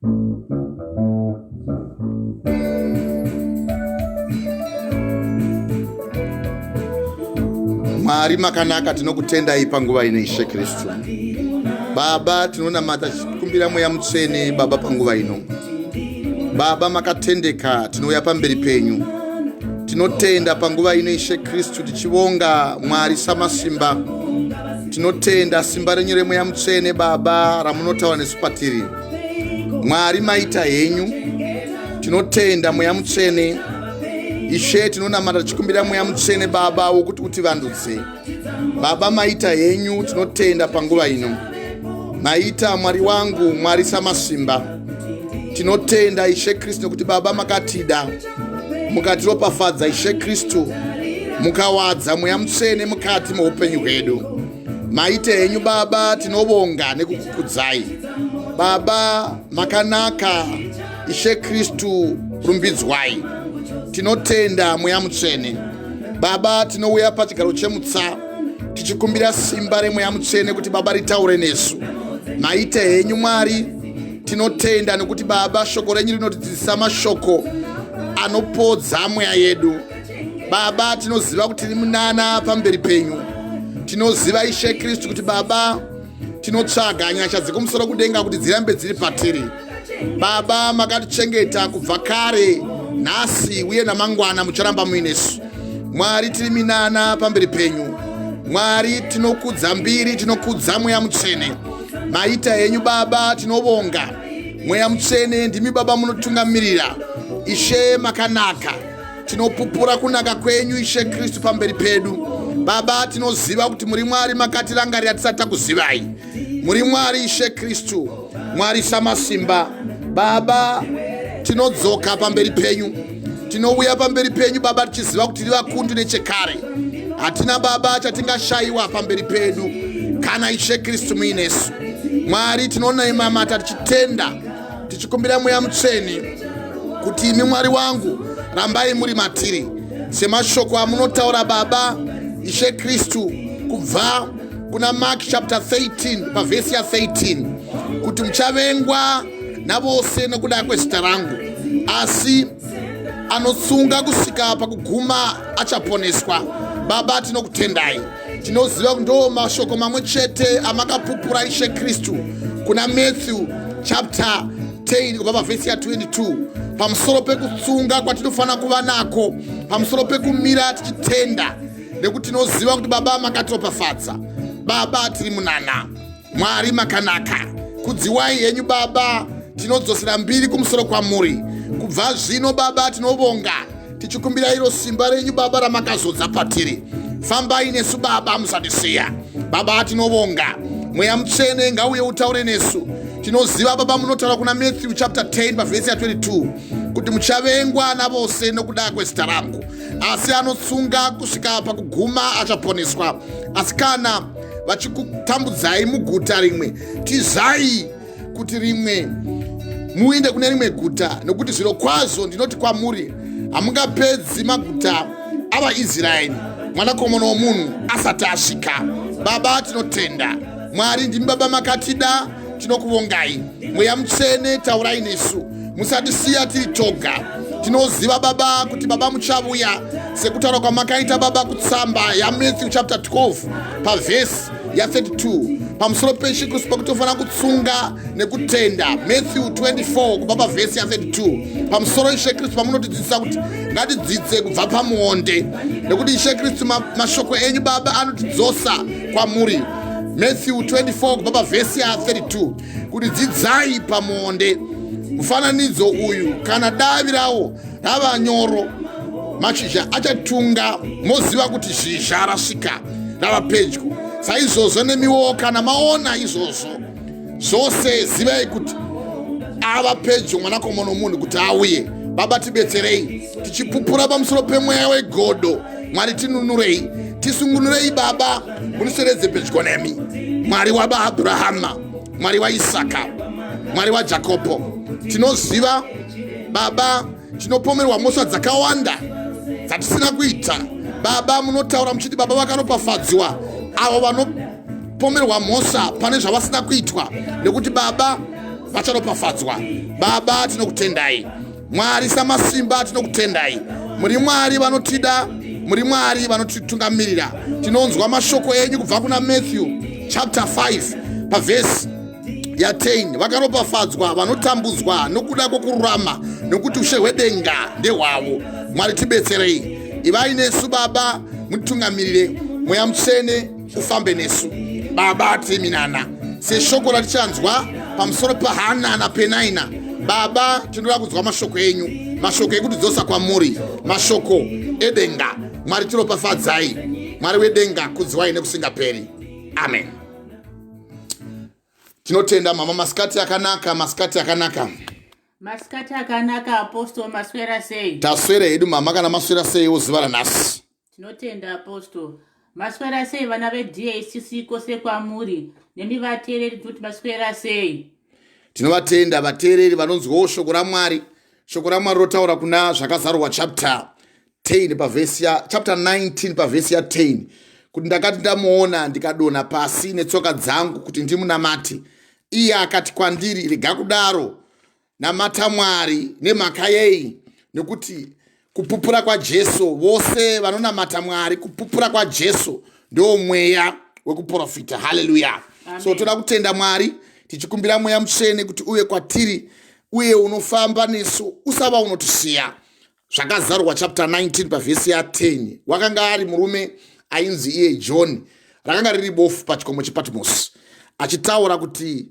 Mwari makanaka, tinokutendai panguva ino, Ishe Kristu. Baba, tinonamata tichikumbira Mweya Mutsvene, Baba, panguva ino. Baba makatendeka, tinouya pamberi penyu. Tinotenda panguva ino, Ishe Kristu, tichivonga Mwari samasimba. Tinotenda simba renyu reMweya Mutsvene, Baba, ramunotaura nesu patiri. Mwari maita henyu, tinotenda Mweya Mutsvene. Ishe, tinonamata tichikumbira Mweya Mutsvene, Baba, wokuti utivandudze. Baba maita henyu, tinotenda panguva ino. Maita Mwari wangu, Mwari samasimba. Tinotenda Ishe Kristu nekuti Baba makatida, mukatiropafadza Ishe Kristu, mukawadza Mweya Mutsvene mukati meupenyu hwedu. Maita henyu Baba, tinovonga nekukukudzai. Baba makanaka, Ishe Kristu rumbidzwai. Tinotenda Mweya Mutsvene. Baba, tinouya pachigaro chemutsa tichikumbira simba reMweya Mutsvene kuti Baba ritaure nesu. Maita henyu Mwari, tinotenda nekuti Baba shoko renyu rinotidzidzisa mashoko anopodza mweya yedu. Baba, tinoziva kuti tiri munana pamberi penyu. Tinoziva Ishe Kristu kuti Baba tinotsvaga nyasha dzekumusoro kudenga kuti dzirambe dziri patiri. Baba makatichengeta kubva kare, nhasi uye namangwana mucharamba muinesu. Mwari, tiri minana pamberi penyu. Mwari, tinokudza mbiri, tinokudza Mweya Mutsvene. Maita henyu Baba, tinovonga Mweya Mutsvene. Ndimi Baba munotungamirira. Ishe makanaka, tinopupura kunaka kwenyu Ishe Kristu pamberi pedu. Baba, tinoziva kuti muri Mwari makatirangarira tisati takuzivai. Muri Mwari Ishe Kristu, Mwari samasimba. Baba, tinodzoka pamberi penyu, tinouya pamberi penyu Baba, tichiziva kuti tiri vakundu nechekare. Hatina Baba chatingashayiwa pamberi pedu kana Ishe Kristu muinesu. Mwari, tinonaimamata tichitenda, tichikumbira Mweya Mutsvene kuti imi Mwari wangu rambai muri matiri semashoko amunotaura Baba Ishe Kristu kubva kuna Mark chapter 13 pavhesi ya 13 kuti muchavengwa navose nokuda kwezita rangu, asi anotsunga kusvika pakuguma achaponeswa. Baba, tinokutendai. Tinoziva ndo mashoko mamwe chete amakapupura Ishe Kristu kuna Matthew chapter 10 kubva pavhesi ya 22 pamusoro pekutsunga kwatinofanira kuva nako, pamusoro pekumira tichitenda, nekuti tinoziva kuti Baba makatiropafadza. Baba, tiri munana. Mwari makanaka, kudziwai henyu Baba. Tinodzosera mbiri kumusoro kwamuri kubva zvino. Baba, tinovonga tichikumbira iro simba renyu Baba ramakazodza patiri. Fambai nesu Baba, musatisiya. Baba, tinovonga. Mweya Mutsvene ngauye utaure nesu. Tinoziva Baba munotaura kuna Matthew chapter 10 pavhesi ya 22 kuti muchavengwa navose nokuda kwezita rangu, asi anotsunga kusvika pakuguma achaponeswa. Asi kana vachikutambudzai muguta rimwe, tizai kuti rimwe muende kune rimwe guta, nokuti zviro kwazvo ndinoti kwamuri, hamungapedzi maguta avaIsraeri Mwanakomana womunhu asati asvika. Baba, tinotenda. Mwari, ndimi Baba makatida, tinokuvongai. Mweya Mutsvene, taurai nesu, musatisiya tiri toga. Tinoziva Baba kuti Baba muchavuya sekutaura kwamakaita Baba kutsamba yaMatthew chapter 12 pavhesi ya32 pamusoro peIshe Kristu pakutofanira kutsunga nekutenda. Matthew 24 kubva pavhesi ya32 pamusoro Ishe Kristu pamunotidzidzisa kuti ngatidzidze kubva pamuonde, nekuti Ishe Kristu mashoko enyu Baba anotidzosa kwamuri. Matthew 24 kubva pavhesi ya32 kuti dzidzai pamuonde mufananidzo uyu, kana davi rawo rava nyoro, mashizha achatunga, moziva kuti zhizha rasvika, rava pedyo. Saizvozvo nemiwo, kana maona izvozvo zvose, zivai kuti ava pedyo, Mwanakomana womunhu kuti auye. Baba, tibetserei tichipupura pamusoro pemweya wegodo. Mwari, tinunurei, tisungunurei Baba, muniseredze pedyo nemi, Mwari wabaAbhurahama, Mwari waIsaka, Mwari waJakobho. Tinoziva Baba tinopomerwa mhosva dzakawanda dzatisina kuita. Baba, munotaura muchiti Baba vakaropafadziwa avo vanopomerwa mhosva pane zvavasina kuitwa, nekuti Baba Vacharopafadzwa. Baba, tinokutendai. Mwari samasimba, tinokutendai. Muri Mwari vanotida, muri Mwari vanotitungamirira. Tinonzwa mashoko enyu kubva kuna Matthew chapter 5 pavhesi ya10: vakaropafadzwa vanotambudzwa nokuda kwokururama, nokuti ushe hwedenga ndehwavo. Mwari, tibetserei, ivai nesu Baba, mutitungamirire, Mweya Mutsvene ufambe nesu. Baba, timinana seshoko ratichanzwa pamusoro paHana naPenaina. Baba, tinoda kunzwa mashoko enyu, mashoko ekutidzosa kwamuri, mashoko edenga. Mwari, tiropafadzai. Mwari wedenga, kudzwai nekusingaperi. Amen. Tinotenda, mama. Masikati akanaka, masikati akanaka. Masikati akanaka, Apostle. Maswera sei? Taswera hedu, mama. Kana maswera seiwo zuva ranhasi? Tinotenda, Apostle. Maswera sei, vana veDACC kwose kwamuri, nemi vateereri, tinoti maswera sei? Tinovatenda vateereri vanonzwawo shoko raMwari. Shoko raMwari rotaura kuna Zvakazarurwa chapter 10 pavhesi ya chapter 19 pavhesi ya10 kuti, "Ndakati ndamuona, ndikadonha pasi netsoka dzangu kuti ndimunamate. Iye akati kwandiri, 'Rega kudaro, namata Mwari. Nemhaka yei? Nekuti kupupura kwaJesu, vose vanonamata Mwari, kupupura kwaJesu ndo mweya wekuprofita.'" Haleluya. So toda kutenda Mwari, tichikumbira Mweya Mutsvene kuti uye kwatiri uye unofamba nesu, usava unotisiya. Zvakazarurwa chapter 19 pavhesi ya10. Wakanga ari murume ainzi iye John, rakanga riri bofu pachikomo chePatmos, achitaura kuti,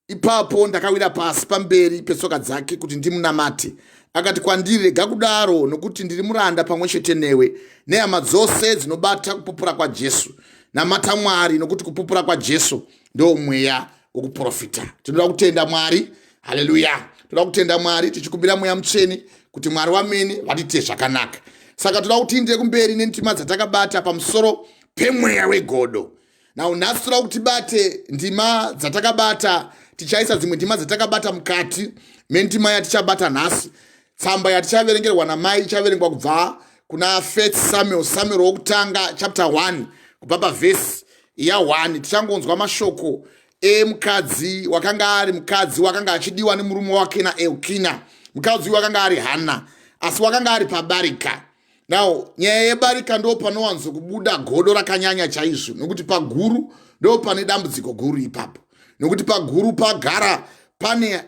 "Ipapo ndakawira pasi pamberi petsoka dzake kuti ndimunamate. Akati kwandiri, 'Rega kudaro, nokuti ndiri muranda pamwe chete newe nehama dzose dzinobata kupupura kwaJesu. Namata Mwari, nokuti kupupura kwaJesu ndo mweya wokuprofita.'" Tinoda kutenda Mwari. Haleluya. Toda kutenda Mwari, tichikumbira Mweya Mutsvene kuti Mwari wamene vatiite zvakanaka. Saka toda kuti tiinde kumberi nendima dzatakabata pamusoro pemweya wegodo. Now, nhasi toda kuti tibate ndima dzatakabata. Tichaisa dzimwe ndima dzatakabata mukati mendima yatichabata nhasi. Tsamba yatichaverengerwa namai ichaverengwa kubva kuna First Samuel, Samuel wokutanga chapter 1, kubva pavhesi ya1. Tichangonzwa mashoko emukadzi wakanga ari mukadzi wakanga achidiwa nemurume wake naElkina. Mukadzi uyu wakanga ari Hana, asi wakanga ari pabarika. Now, nyaya yebarika ndo panowanzokubuda godo rakanyanya chaizvo, nokuti paguru ndo pane dambudziko guru ipapo, nokuti paguru pagara pane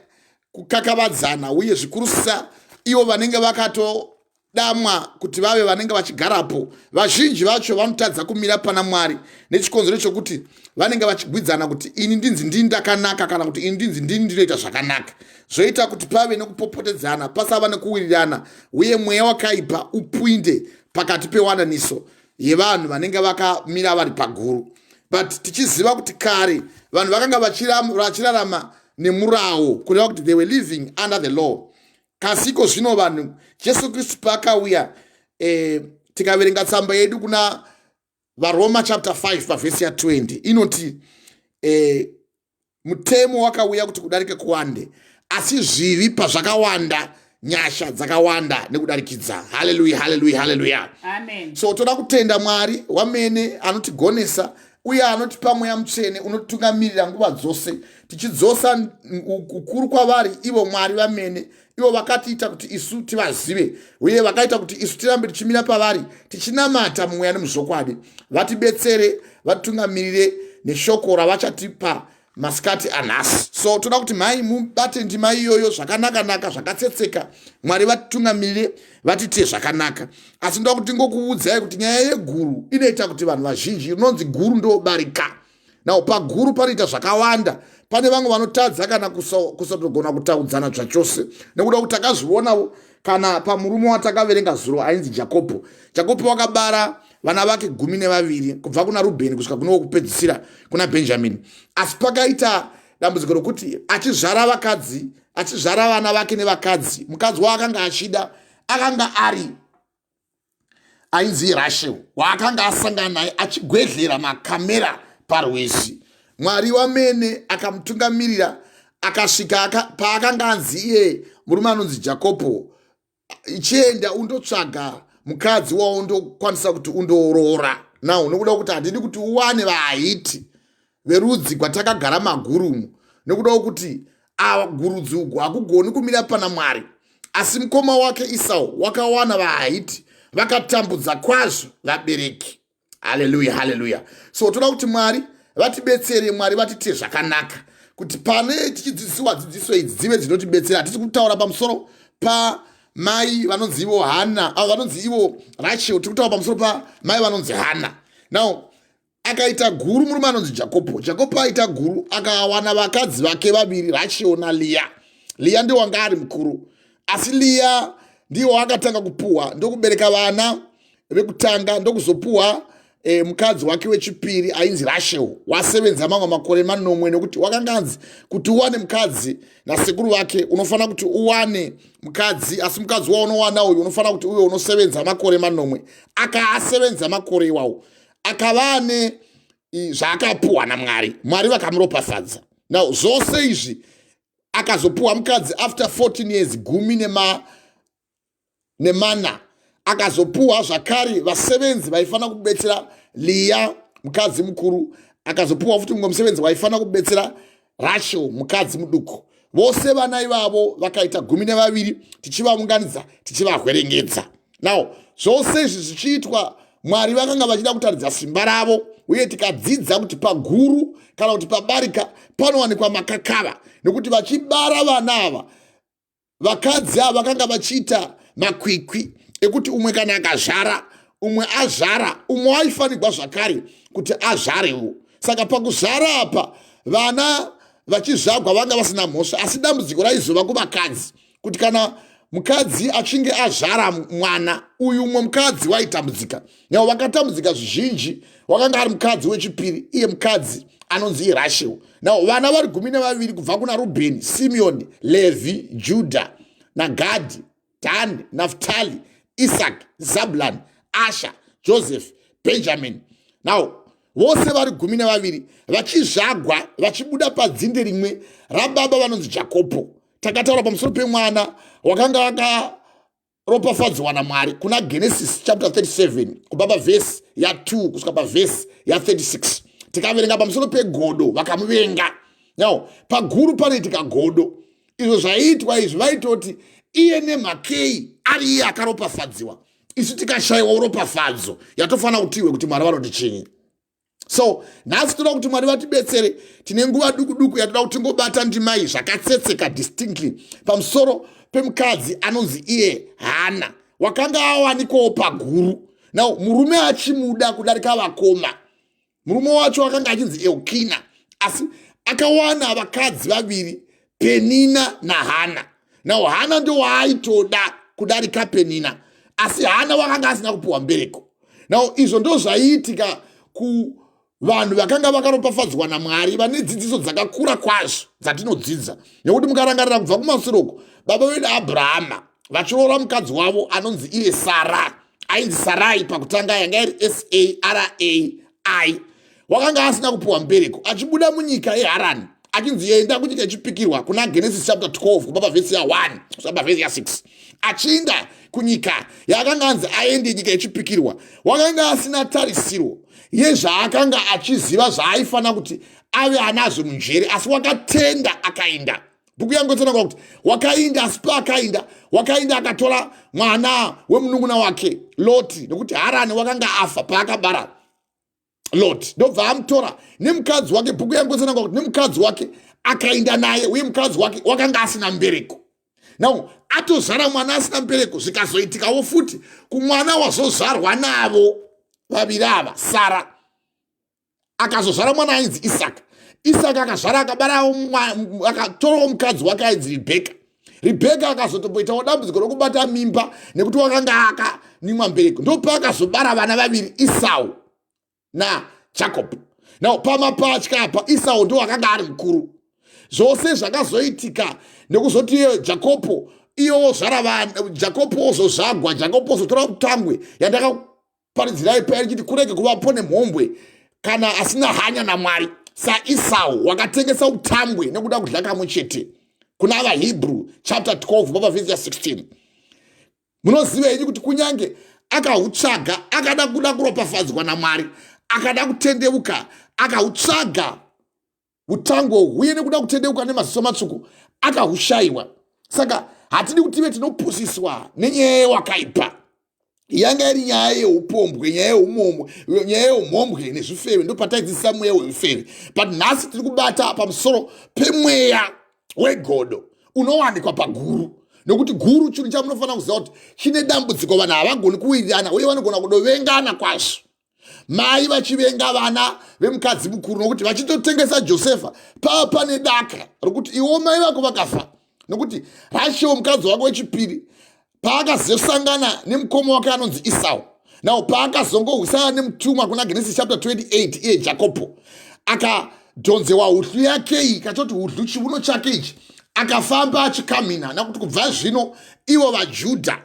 kukakavadzana, uye zvikurusa ivo vanenge vakatodamwa kuti vave vanenge vachigarapo, vazhinji vacho vanotadza kumira pana Mwari nechikonzero chokuti vanenge vachigwidzana kuti ini ndinzi ndini ndakanaka, kana kuti ini ndinzi ndini ndinoita zvakanaka. Zvoita kuti pave nekupopotedzana, pasava nekuwirirana, uye mweya wakaipa upinde pakati pewananiso yevanhu vanenge vakamira vari paguru. But tichiziva kuti kare vanhu vakanga vachirarama nemurawo, kureva kuti they were living under the law. Kasi iko zvino vanhu, Jesu Kristu paakauya, tikaverenga tsamba yedu kuna VaRoma chapter 5 pavhesi ya20, inoti mutemo wakauya kuti kudarike kuwande, asi zvivi pazvakawanda, nyasha dzakawanda nekudarikidza. Haleluya, haleluya, haleluya. Amen. So toda kutenda Mwari wamene anotigonesa uye anotipa Mweya Mutsvene unotitungamirira nguva dzose, tichidzosa ukuru kwavari ivo Mwari vamene, ivo vakatiita kuti isu tivazive uye vakaita kuti isu tirambe tichimira pavari, tichinamata mumweya nemuzvokwadi. Vatibetsere, vatitungamirire neshoko ravachatipa masikati anhasi. So toda kuti mhai mubate ndima iyoyo zvakanaka-naka, zvakatsetseka. Mwari vatitungamirire, vatiite zvakanaka. Asi ndoda kuti ngokuudzai kuti nyaya yeguru inoita kuti vanhu vazhinji, rinonzi guru ndobarika. Now, paguru panoita zvakawanda. Pane vamwe vanotadza kana kusatogona kutaudzana zvachose, nekuda kuti takazvionawo kana pamurume watakaverenga zuro ainzi Jakobho. Jakobho wakabara vana vake 12, kubva kuna Rubheni kusvika kune wokupedzisira, kuna Bhenjamini. Asi pakaita dambudziko rokuti achizvara vakadzi, achizvara vana vake nevakadzi, mukadzi waakanga achida akanga ari ainzi Rachel, waakanga asangana naye achigwedhlera makamera parwizi. Mwari wamene akamutungamirira, akasvika paakanga anzi iye murume anonzi Jakobho, "Ichienda undotsvaga mukadzi waundokwanisa kuti undoroora now, nokuda kuti handidi kuti uwane vaHiti verudzi kwatakagara magurumu, nekuda kuti Agurudzi ugu hakugoni kumira pana Mwari. Asi mukoma wake Isau wakawana vaHaiti vakatambudza kwazvo vabereki. Haleluya, haleluya. So toda kuti Mwari vatibetsere, Mwari vatite zvakanaka kuti pane tichidzidzisiwa dzidziso idzi dzive dzinotibetsera. Hatisi kutaura pamusoro pamai vanonzi ivo Hana, avo vanonzi ivo Rachel, tiri kutaura pamusoro pamai vanonzi Hana. Now akaita guru murume anonzi Jakopo. Jakopo aita guru akawana vakadzi vake vaviri, Rachel naLiya. Liya ndiwo wanga ari mukuru, asi Liya ndiwo akatanga kupuhwa ndokubereka vana vekutanga, ndokuzopuhwa mukadzi wake wechipiri ainzi Rachel, wasevenza mamwe makore manomwe, nekuti wakanga anzi kuti uwane mukadzi nasekuru vake unofanira kuti uwane mukadzi, asi mukadzi waunowana uyu unofanira kuti uye unosevenza makore manomwe. Akaasevenza makore iwawo, akava ane zvaakapuhwa naMwari. Mwari vakamuropafadza. Now zvose izvi akazopuhwa mukadzi after 14 years, gumi nemana. Akazopuhwa zvakare vasevenzi vaifanira kubetsera Liya mukadzi mukuru, akazopuhwa futi mumwe musevenzi waifanira kubetsera Rachel mukadzi muduku. Vose vana ivavo vakaita 12 tichivaunganidza, tichivahwerengedza. Now zvose izvi zvichiitwa, Mwari vakanga vachida kutaridza simba ravo, uye tikadzidza kuti paguru kana kuti pabarika panowanikwa makakava, nekuti vachibara vana ava, vakadzi ava vakanga vachiita makwikwi ekuti umwe kana akazvara, umwe azvara, umwe waifanirwa zvakare kuti azvarewo. Saka pakuzvara apa, vana vachizvagwa vanga vasina mhosva, asi dambudziko raizova kuvakadzi kuti kana mukadzi achinge azvara mwana uyu, umwe mukadzi waitambudzika. Now vakatambudzika zvizhinji wakanga ari mukadzi wechipiri, iye mukadzi anonzi iRachel. Now vana vari 12 kubva kuna Rubheni, Simeoni, Levhi, Judha naGadhi, Dani, Naftali, Isaac, Zabulani, Asha, Joseph, Benjamin. Now vose vari 12 vachizvagwa vachibuda padzinde rimwe rababa vanonzi Jakopo. Takataura pamusoro pemwana wakanga akaropafadzwa naMwari kuna Genesis chapter 37, kubva pavhesi ya2 kusvika pavhesi ya36. Tikaverenga pamusoro pegodo, vakamuvenga. Now paguru panoitika godo. Izvo zvaiitwa izvi, vaitoti iye nemhakei ari iye akaropafadziwa, isu tikashayiwa uropafadzo yatofanira kutiwe kuti Mwari vanoti chinyi? So nhasi toda kuti Mwari vatibetsere. Tine nguva duku duku yatoda kuti tingobata ndimai zvakatsetseka distinctly pamusoro pemukadzi anonzi iye Hana, wakanga awanikwawo paguru. Now murume achimuda kudarika vakoma. Murume wacho akanga achinzi Elkina, asi akawana vakadzi vaviri, Penina naHana. Now Hana ndo waaitoda kudarika Penina, asi Hana wakanga asina kupiwa mbereko. Now izvo ndo zvaiitika kuvanhu vakanga vakaropafadzwa naMwari, vane dzidziso dzakakura kwazvo dzatinodzidza, nekuti mukarangarira kubva kumasure uko, baba vedu Abrahama vachiroora mukadzi wavo anonzi iye Sara, ainzi Sarai pakutanga, yanga iri Sarai, wakanga asina kupiwa mbereko, achibuda munyika yeHarani achinzi enda kunyika yechipikirwa kuna Genesis chapter 12, kubva pavhesi ya1 kusvika pavhesi ya6. Achiinda kunyika yaakanga anzi aende, nyika yechipikirwa, wakanga asina tarisiro yezvaakanga achiziva zvaaifanira kuti ave anazvo munjere, asi wakatenda akainda. Bhuku yangu itsanangura kuti wakainda, asi paakainda, wakainda akatora mwana wemunun'una wake Loti, nekuti Harani wakanga afa paakabara Lot, ndobva amutora nemukadzi wake. Bhuku yangu itsanangura kuti nemukadzi wake akainda naye, uye mukadzi wake wakanga asina mbereko. Now atozvara mwana asina mbereko. Zvikazoitikawo futi kumwana wazozvarwa navo vaviri ava. Sara akazozvara mwana ainzi Isaka. Isaka akazvara, akabarawo, akatorawo mukadzi wake ainzi Ribheka. Ribheka akazotomboitawo dambudziko rokubata mimba nekuti wakanga akanimwa mbereko, ndopaakazobara vana vaviri, Isau naJacob. Now pamapatya apa, Isau ndo akanga ari mukuru. Zvose zvakazoitika nekuzoti iye Jakopo iyowo zvara vana, Jakopo ozozvagwa, Jakopo ozotora kutangwe yandakaparidzirai paya richiti kurege kuvapo nemhombwe kana asina hanya naMwari saIsau wakatengesa utangwe nekuda kudya kamwe chete, kuna vaHebrew chapter 12 kubva pavhesi ya16. Munoziva henyu kuti kunyange akautsvaga, akada kuda kuropafadzwa naMwari, akada kutendeuka, akautsvaga utango huye nekuda kutendeuka nemaziso matsvuku. akahushayiwa. Saka hatidi kuti tive tinopusiswa nenyaya yewakaipa. Yanga iri nyaya yeupombwe, nyaya yeumomo, nyaya yeumhombwe nezvifeve, ndopataidzidzisa mweya wezvifeve. But nhasi tiri kubata pamusoro pemweya wegodo unowanikwa paguru, nekuti guru chinhu chamunofanira kuziva kuti chine dambudziko. Vanhu havagoni kuwirirana uye vanogona kudovengana kwazvo, mai vachivenga vana vemukadzi mukuru, nokuti vachitotengesa Josefa pava pane daka rokuti iwo mai vako vakafa, nokuti Rachel mukadzi wako wechipiri paakazosangana nemukoma wake anonzi Isau. Now paakazongohwisana nemutumwa kuna Genesis chapter 28, iye Jakobho akadhonzewa hudlu yake iyi, katoti hudlu chiuno chake ichi, akafamba achikamhina, nakuti kubva zvino ivo vaJudha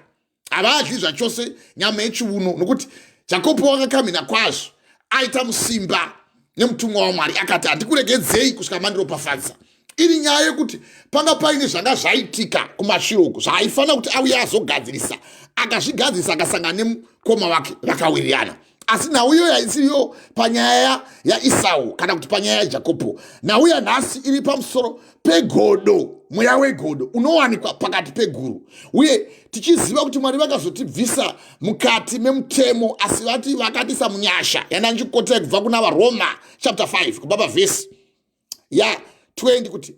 havadyi zvachose nyama yechiuno, nokuti Jakobho wakakamhina kwazvo aita musimba nemutumwa waMwari, akati, "Handikuregedzei kusvika mandiropafadza." Iri nyaya yekuti panga paine zvanga zvaitika kumashure uku zvaaifanira kuti auye azogadzirisa. Akazvigadzirisa, akasangana nemukoma wake, vakawirirana. Asi nhau iyoyo haisiriyo panyaya yaIsau kana kuti panyaya yaJakobho. Nhau yanhasi iri pamusoro pegodo, mweya wegodo unowanikwa pakati peguru. Uye tichiziva kuti Mwari vakazotibvisa mukati memutemo, asi vati vakatisa munyasha yandanjikotera kubva kuna vaRoma chapter 5 kubva pavhesi ya 20, kuti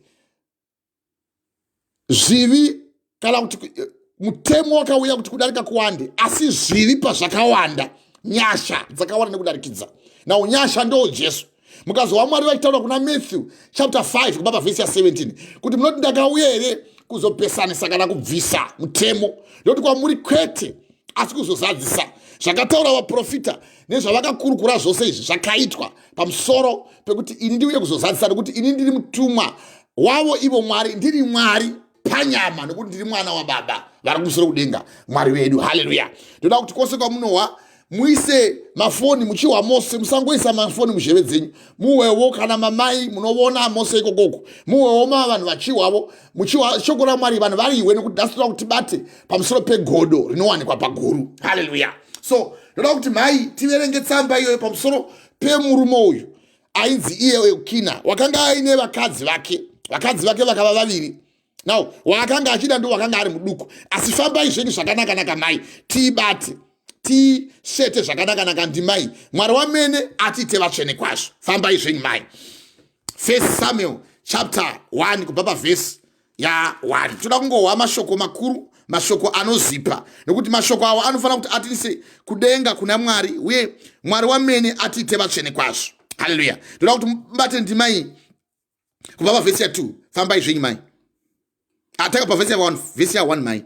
zvivi kana kuti mutemo wakauya kuti kudarika kuwande, asi zvivi pazvakawanda, nyasha dzakawanda nekudarikidza. Now nyasha ndo Jesu. Mukazwa Mwari vachitaura kuna Matthew chapter 5 kubva pavhesi ya17 kuti, "Munoti ndakauya here kuzopesanisa kana kubvisa mutemo? Ndokuti kwamuri, kwete, asi kuzozadzisa zvakataura vaprofita nezvavakakurukura. Zvose izvi zvakaitwa pamusoro pekuti ini ndiuye kuzozadzisa, nekuti ini ndiri mutumwa wavo ivo Mwari, ndiri Mwari panyama, nekuti ndiri mwana wababa vari kumusoro kudenga, Mwari wedu." Haleluya! Ndoda kuti kwose kwamunohwa muise mafoni muchihwa mose, musangoisa mafoni muzheve dzenyu. Muwewo kana mamai munovona mose ikokoko, muwewo mava vanhu vachihwavo, muchihwa shoko raMwari, vanhu variwe, nekuti nhasi toda kuti tibate pamusoro pegodo rinowanikwa paguru. Haleluya! So ndoda kuti mhai tiverenge tsamba iyoyo pamusoro pemurume uyu ainzi iye Elkina, wakanga aine vakadzi vake. Vakadzi vake vakava vaviri. Now waakanga achida ndo wakanga ari muduku. Asi fambai zvenyu zvakanaka-naka mai, tiibate tisvete zvakanaka-naka ndimai. Mwari wamene atiite vatsvene kwazvo. Fambai zvenyu mai. First Samuel chapter 1 kubva pavhesi ya1. Toda kungohwa mashoko makuru, mashoko anozipa, nekuti mashoko awo anofanira kuti atiise kudenga kuna Mwari, uye Mwari wamene atiite vatsvene kwazvo. Haleluya! Ndoda kuti mubate ndima iyi kubva pavhesi ya2. Fambai zvenyu mai. Ataka pavhesi ya1, vhesi ya1 mai.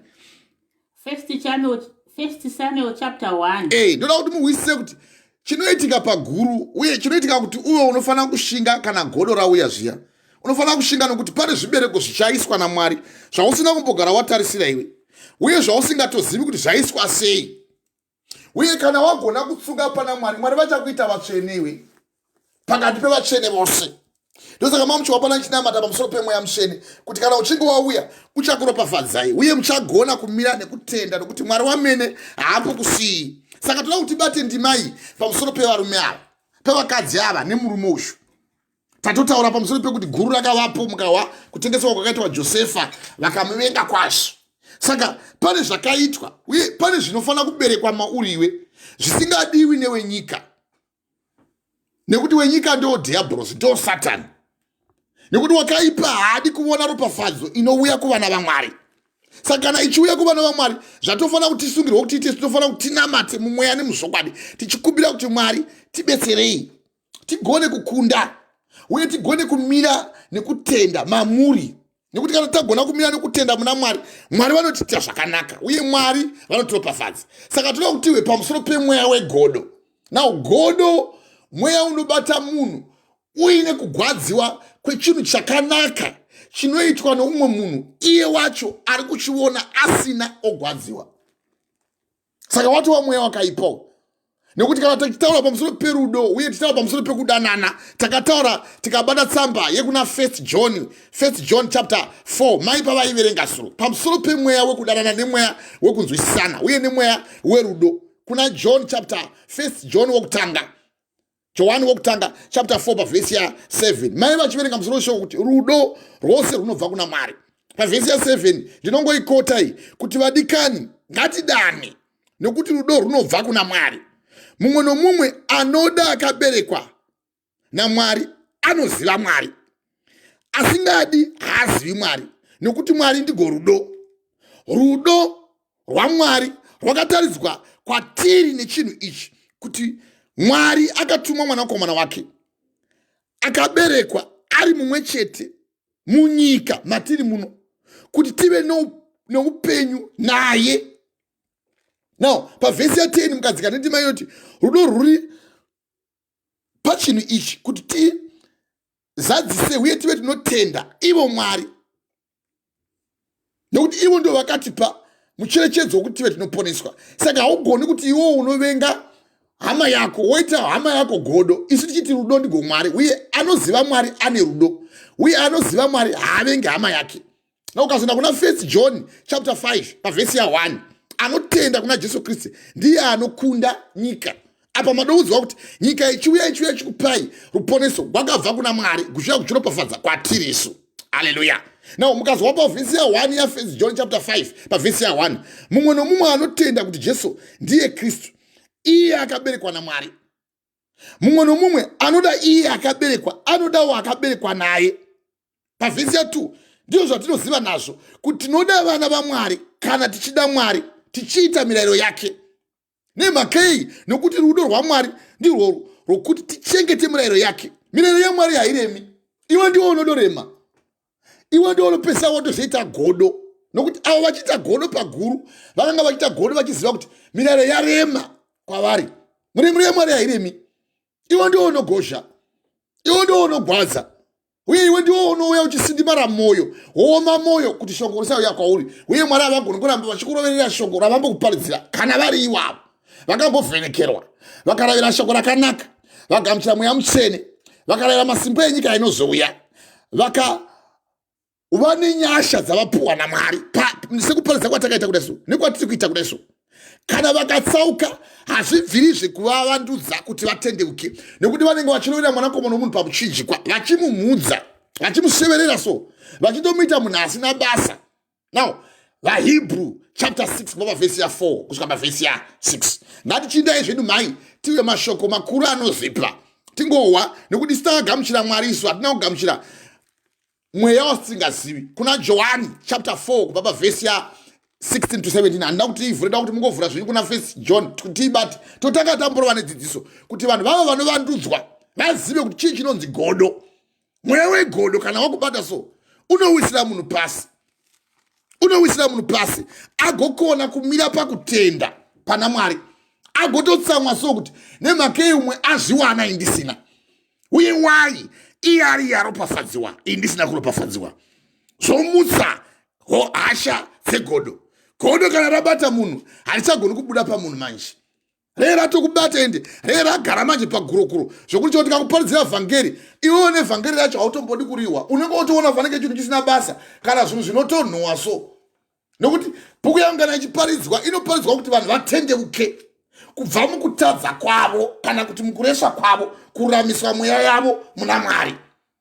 First Samuel chapter 1. Ei, ndoda kuti muhwisise kuti chinoitika paguru, uye chinoitika kuti uve unofanira kushinga kana godo rauya zviya. Unofanira kushinga nokuti pane zvibereko zvichaiswa naMwari zvausina kumbogara watarisira iwe, uye zvausingatozivi kuti zvaiswa sei. Uye kana wagona kutsunga pana Mwari, Mwari vachakuita vatsvene iwe pakati pevatsvene vose. Ndosaka mamuchiwa pana chinamata pamusoro pemweya mutsvene, kuti kana uchinge wauya uchakuropafadzai, uye muchagona kumira nekutenda, nokuti Mwari wamene haambokusiyii. Saka toda kuti bate ndimai pamusoro pevarume ava, pevakadzi ava nemurume uyu. Tatotaura pamusoro pekuti guru rakavapo, mukahwa kutengeswa kwakaitwa Josefa, vakamuvenga kwazvo. Saka pane zvakaitwa uye pane zvinofanira kuberekwa mauri iwe zvisingadiwi newenyika, nekuti wenyika ndo dhiabhorosi, ndo Satani, nekuti wakaipa haadi kuona ropafadzo inouya kuvana vaMwari. Saka kana ichiuya kuvana vaMwari, zvatofanira kuti tisungirwa kuti tiite, tinofanira kuti tinamate mumweya nemuzvokwadi, tichikumbira kuti, "Mwari, tibetserei tigone kukunda uye tigone kumira nekutenda mamuri," nekuti kana tagona kumira nekutenda muna Mwari, Mwari vanotiita zvakanaka uye Mwari vanotiropafadza. Saka toda kutiwe pamusoro pemweya wegodo. Now godo mweya unobata munhu uine kugwadziwa kwechinhu chakanaka chinoitwa noumwe munhu, iye wacho ari kuchiona asina, ogwadziwa. Saka watova mweya wakaipawo, nekuti kana tichitaura pamusoro perudo uye tichitaura pamusoro pekudanana, takataura tikabata tsamba yekuna First John, First John chapter 4, mai pavaiverenga suro pamusoro pemweya wekudanana nemweya wekunzwisisana uye nemweya werudo, kuna John chapter, First John wokutanga, Johani wokutanga chapter 4 pavhesi ya7, mai vachiverenga musoro weshoko kuti rudo rwose runobva kuna Mwari. Pavhesi ya7 ndinongoikota iyi kuti vadikani, ngatidane, nokuti rudo runobva kuna Mwari. Mumwe nomumwe anoda akaberekwa naMwari anoziva Mwari. Asingadi haazivi Mwari, nokuti Mwari ndigo rudo. Rudo rwaMwari rwakataridzwa kwatiri nechinhu ichi, kuti Mwari akatuma Mwanakomana wake akaberekwa ari mumwe chete munyika matiri muno, kuti tive neupenyu naye. Now pavhesi ya10, mukadzika nendima inoti rudo rwuri pachinhu ichi, kuti tizadzise uye tive tinotenda ivo Mwari, nekuti ivo ndo vakatipa mucherechedzo wekuti tive tinoponeswa. Saka haugoni kuti iwo unovenga hama yako, woita hama yako godo. Isu tichiti rudo ndigo Mwari, uye anoziva Mwari ane rudo, uye anoziva Mwari haavengi hama yake. Na ukazoenda kuna First John chapter 5 pavhesi ya1, anotenda kuna Jesu Kristu ndiye anokunda nyika. Apa madoudzwa kuti nyika ichiuya ichiuya ichikupai ruponeso gwakabva kuna Mwari, kuchiuya kuchiropafadza kwatiri isu. Aleluya. Now mukazwa pavhesi ya1 yaFirst John chapter 5, pavhesi ya1, mumwe nomumwe anotenda kuti Jesu ndiye Kristu, iye akaberekwa naMwari. Mumwe nomumwe anoda iye akaberekwa anodawo akaberekwa naye. Pavhesi ya2, ndizvo zvatinoziva nazvo kuti tinoda vana vaMwari, kana tichida Mwari, tichiita mirayiro yake. Nemhakei? Nokuti rudo rwaMwari ndirwo rwokuti tichengete mirayiro yake. Mirayiro yaMwari hairemi. Iwe ndiwo unodorema, iwe ndiwo unopesa wotozoita godo, nokuti avo vachiita godo paguru vakanga vachiita godo vachiziva kuti mirayiro yarema kwavari. Mirayiro yaMwari hairemi. Iwe ndiwo unogozha, iwe ndiwo unogwadza, uye iwe ndiwo unouya uchisindimara mwoyo, wooma mwoyo kuti shoko risauya kwauri. Uye Mwari havagoni kuramba vachikuroverera shoko ravambokuparidzira. Kana vari iwavo vakambovhenekerwa, vakaravira shoko rakanaka, vagamuchira Mweya Mutsvene, vakaravira masimba enyika inozouya, vaka uva nenyasha dzavapuhwa naMwari sekuparidza kwatakaita kudai so, nekwatiri kuita kudai so, kana vakatsauka, hazvibviri zvekuvavandudza kuti vatendeuke, nekuti vanenge vachirovera Mwanakomana womunhu pamuchinjikwa, vachimumhudza, vachimuseverera so, vachitomuita munhu asina basa. Now vaHebrew chapter 6, kubva pavhesi ya4 kusvika pavhesi ya6. Ngatichiindai zvedu mhai, tive mashoko makuru anozipa tingohwa, nekuti isu takagamuchira Mwari, isu hatina kugamuchira mweya wasitingazivi. Kuna Johani chapter 4, kubva pavhesi ya16 to 17. Handina kuti ivhure, da kuti mungovhura zvenyu kuna First John kuti tiibate. Totanga tamborova nedzidziso kuti vanhu vava vanovandudzwa vazive kuti chii chinonzi godo. Mweya wegodo kana wakubata so, unowisira munhu pasi, unowisira munhu pasi, agokona kumira pakutenda pana Mwari, agototsamwa so kuti nemhakei umwe azviwana indisina, uye wai iye ari yaropafadziwa indisina kuropafadziwa. Zvomutsa hasha dzegodo. Godo kana rabata munhu, harichagoni kubuda pamunhu manje. Ree ratokubata, ende ree ragara manje pagurokuro, zvokuti choti tikakuparidzira vhangeri, iwewo nevhangeri racho hautombodi kuriwa. Unenge wotoona fanike chinhu chisina basa kana zvinhu zvinotonhuwa so, nokuti bhuku yangu kana ichiparidzwa, inoparidzwa kuti vanhu vatendeuke kubva mukutadza kwavo kana kuti mukuresva kwavo, kururamiswa mweya yavo muna Mwari.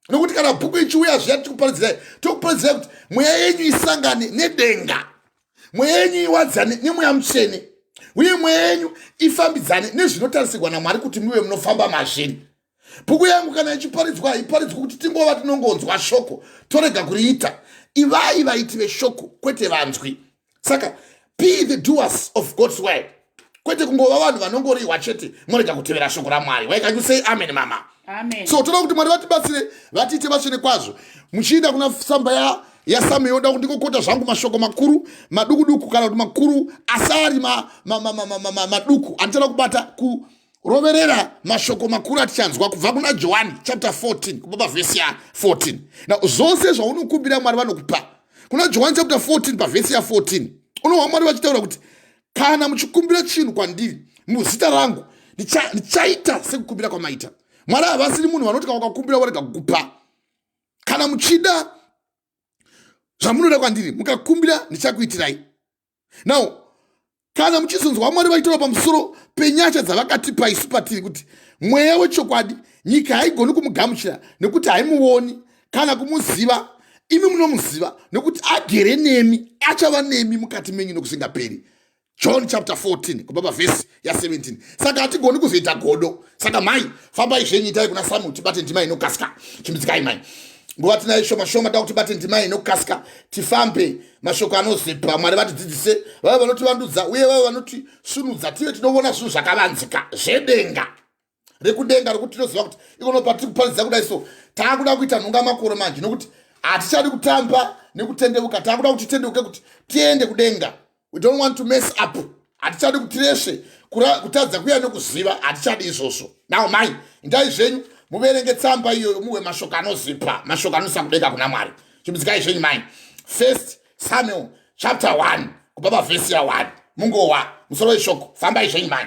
Nokuti kana bhuku ichiuya zviya, tichikuparidzirai, tokuparidzirai kuti mweya yenyu isangane nedenga, mweya yenyu iwadzane neMweya Mutsvene, uye mweya yenyu ifambidzane nezvinotarisirwa naMwari kuti muve munofamba mazviri. Bhuku yangu kana ichiparidzwa, haiparidzwi kuti tingova tinongonzwa shoko torega kuriita. Ivai vaiti veshoko, kwete vanzwi. Saka be the doers of God's word, kwete kungova vanhu vanongorihwa chete morega kutevera shoko raMwari. Why can you say amen, mama? Amen. So toda kuti Mwari vatibatsire, vatiite vatsvene kwazvo. Muchiinda kuna tsamba yaSamuel, yoda kuti ndingokota zvangu mashoko makuru maduku duku, kana kuti makuru asi ari maduku andichada kubata, kuroverera mashoko makuru atichanzwa kubva kuna Johani chapter 14, kubva pavhesi ya14. Now zvose zvaunokumbira Mwari vanokupa. Kuna Johani chapter 14 pavhesi ya14, unohwa Mwari vachitaura kuti kana muchikumbira chinhu kwandiri muzita rangu, ndichaita sekukumbira kwamaita. Mwari havasiri munhu vanoti kana ukakumbira warega kukupa. Kana muchida zvamunoda kwandiri, mukakumbira, ndichakuitirai. Now kana muchizonzwa Mwari vachitaura pamusoro penyasha dzavakatipa isu patiri, kuti Mweya wechokwadi, nyika haigoni kumugamuchira nekuti haimuoni kana kumuziva. Imi munomuziva nekuti agere nemi, achava nemi mukati menyu nokusingaperi. John chapter 14 kubva pavhesi ya17. Saka hatigoni kuzoita godo. Saka mai, fambai zvenyu, itai kuna Samuel, tibate ndima inokasika. Chimbidzikai mai, nguva tinayo shoma shoma, da kuti tibate ndima inokasika, tifambe mashoko anozipa. Mwari vatidzidzise, vave vanotivandudza uye vave vanotisunudza, tive tinoona zvinhu zvakavanzika zvedenga rekudenga, rekuti tinoziva kuti ikono patiri kuparidza kudai so taakuda kuita nhunga makoro manje, nokuti hatichadi kutamba nekutendeuka. Taakuda kuti titendeuke kuti tiende kudenga. We don't want to mess up. Hatichadi kutiresve kutadza kuya nekuziva, hatichadi izvozvo. Now mai, indai zvenyu muverenge tsamba iyoyo, muwe mashoko anozipa, mashoko anoisa kudenga kuna Mwari. Chimbidzikai zvenyu mai, First Samuel chapter 1 kubva pavhesi ya1, mungowa musoro weshoko. Fambai zvenyu mai.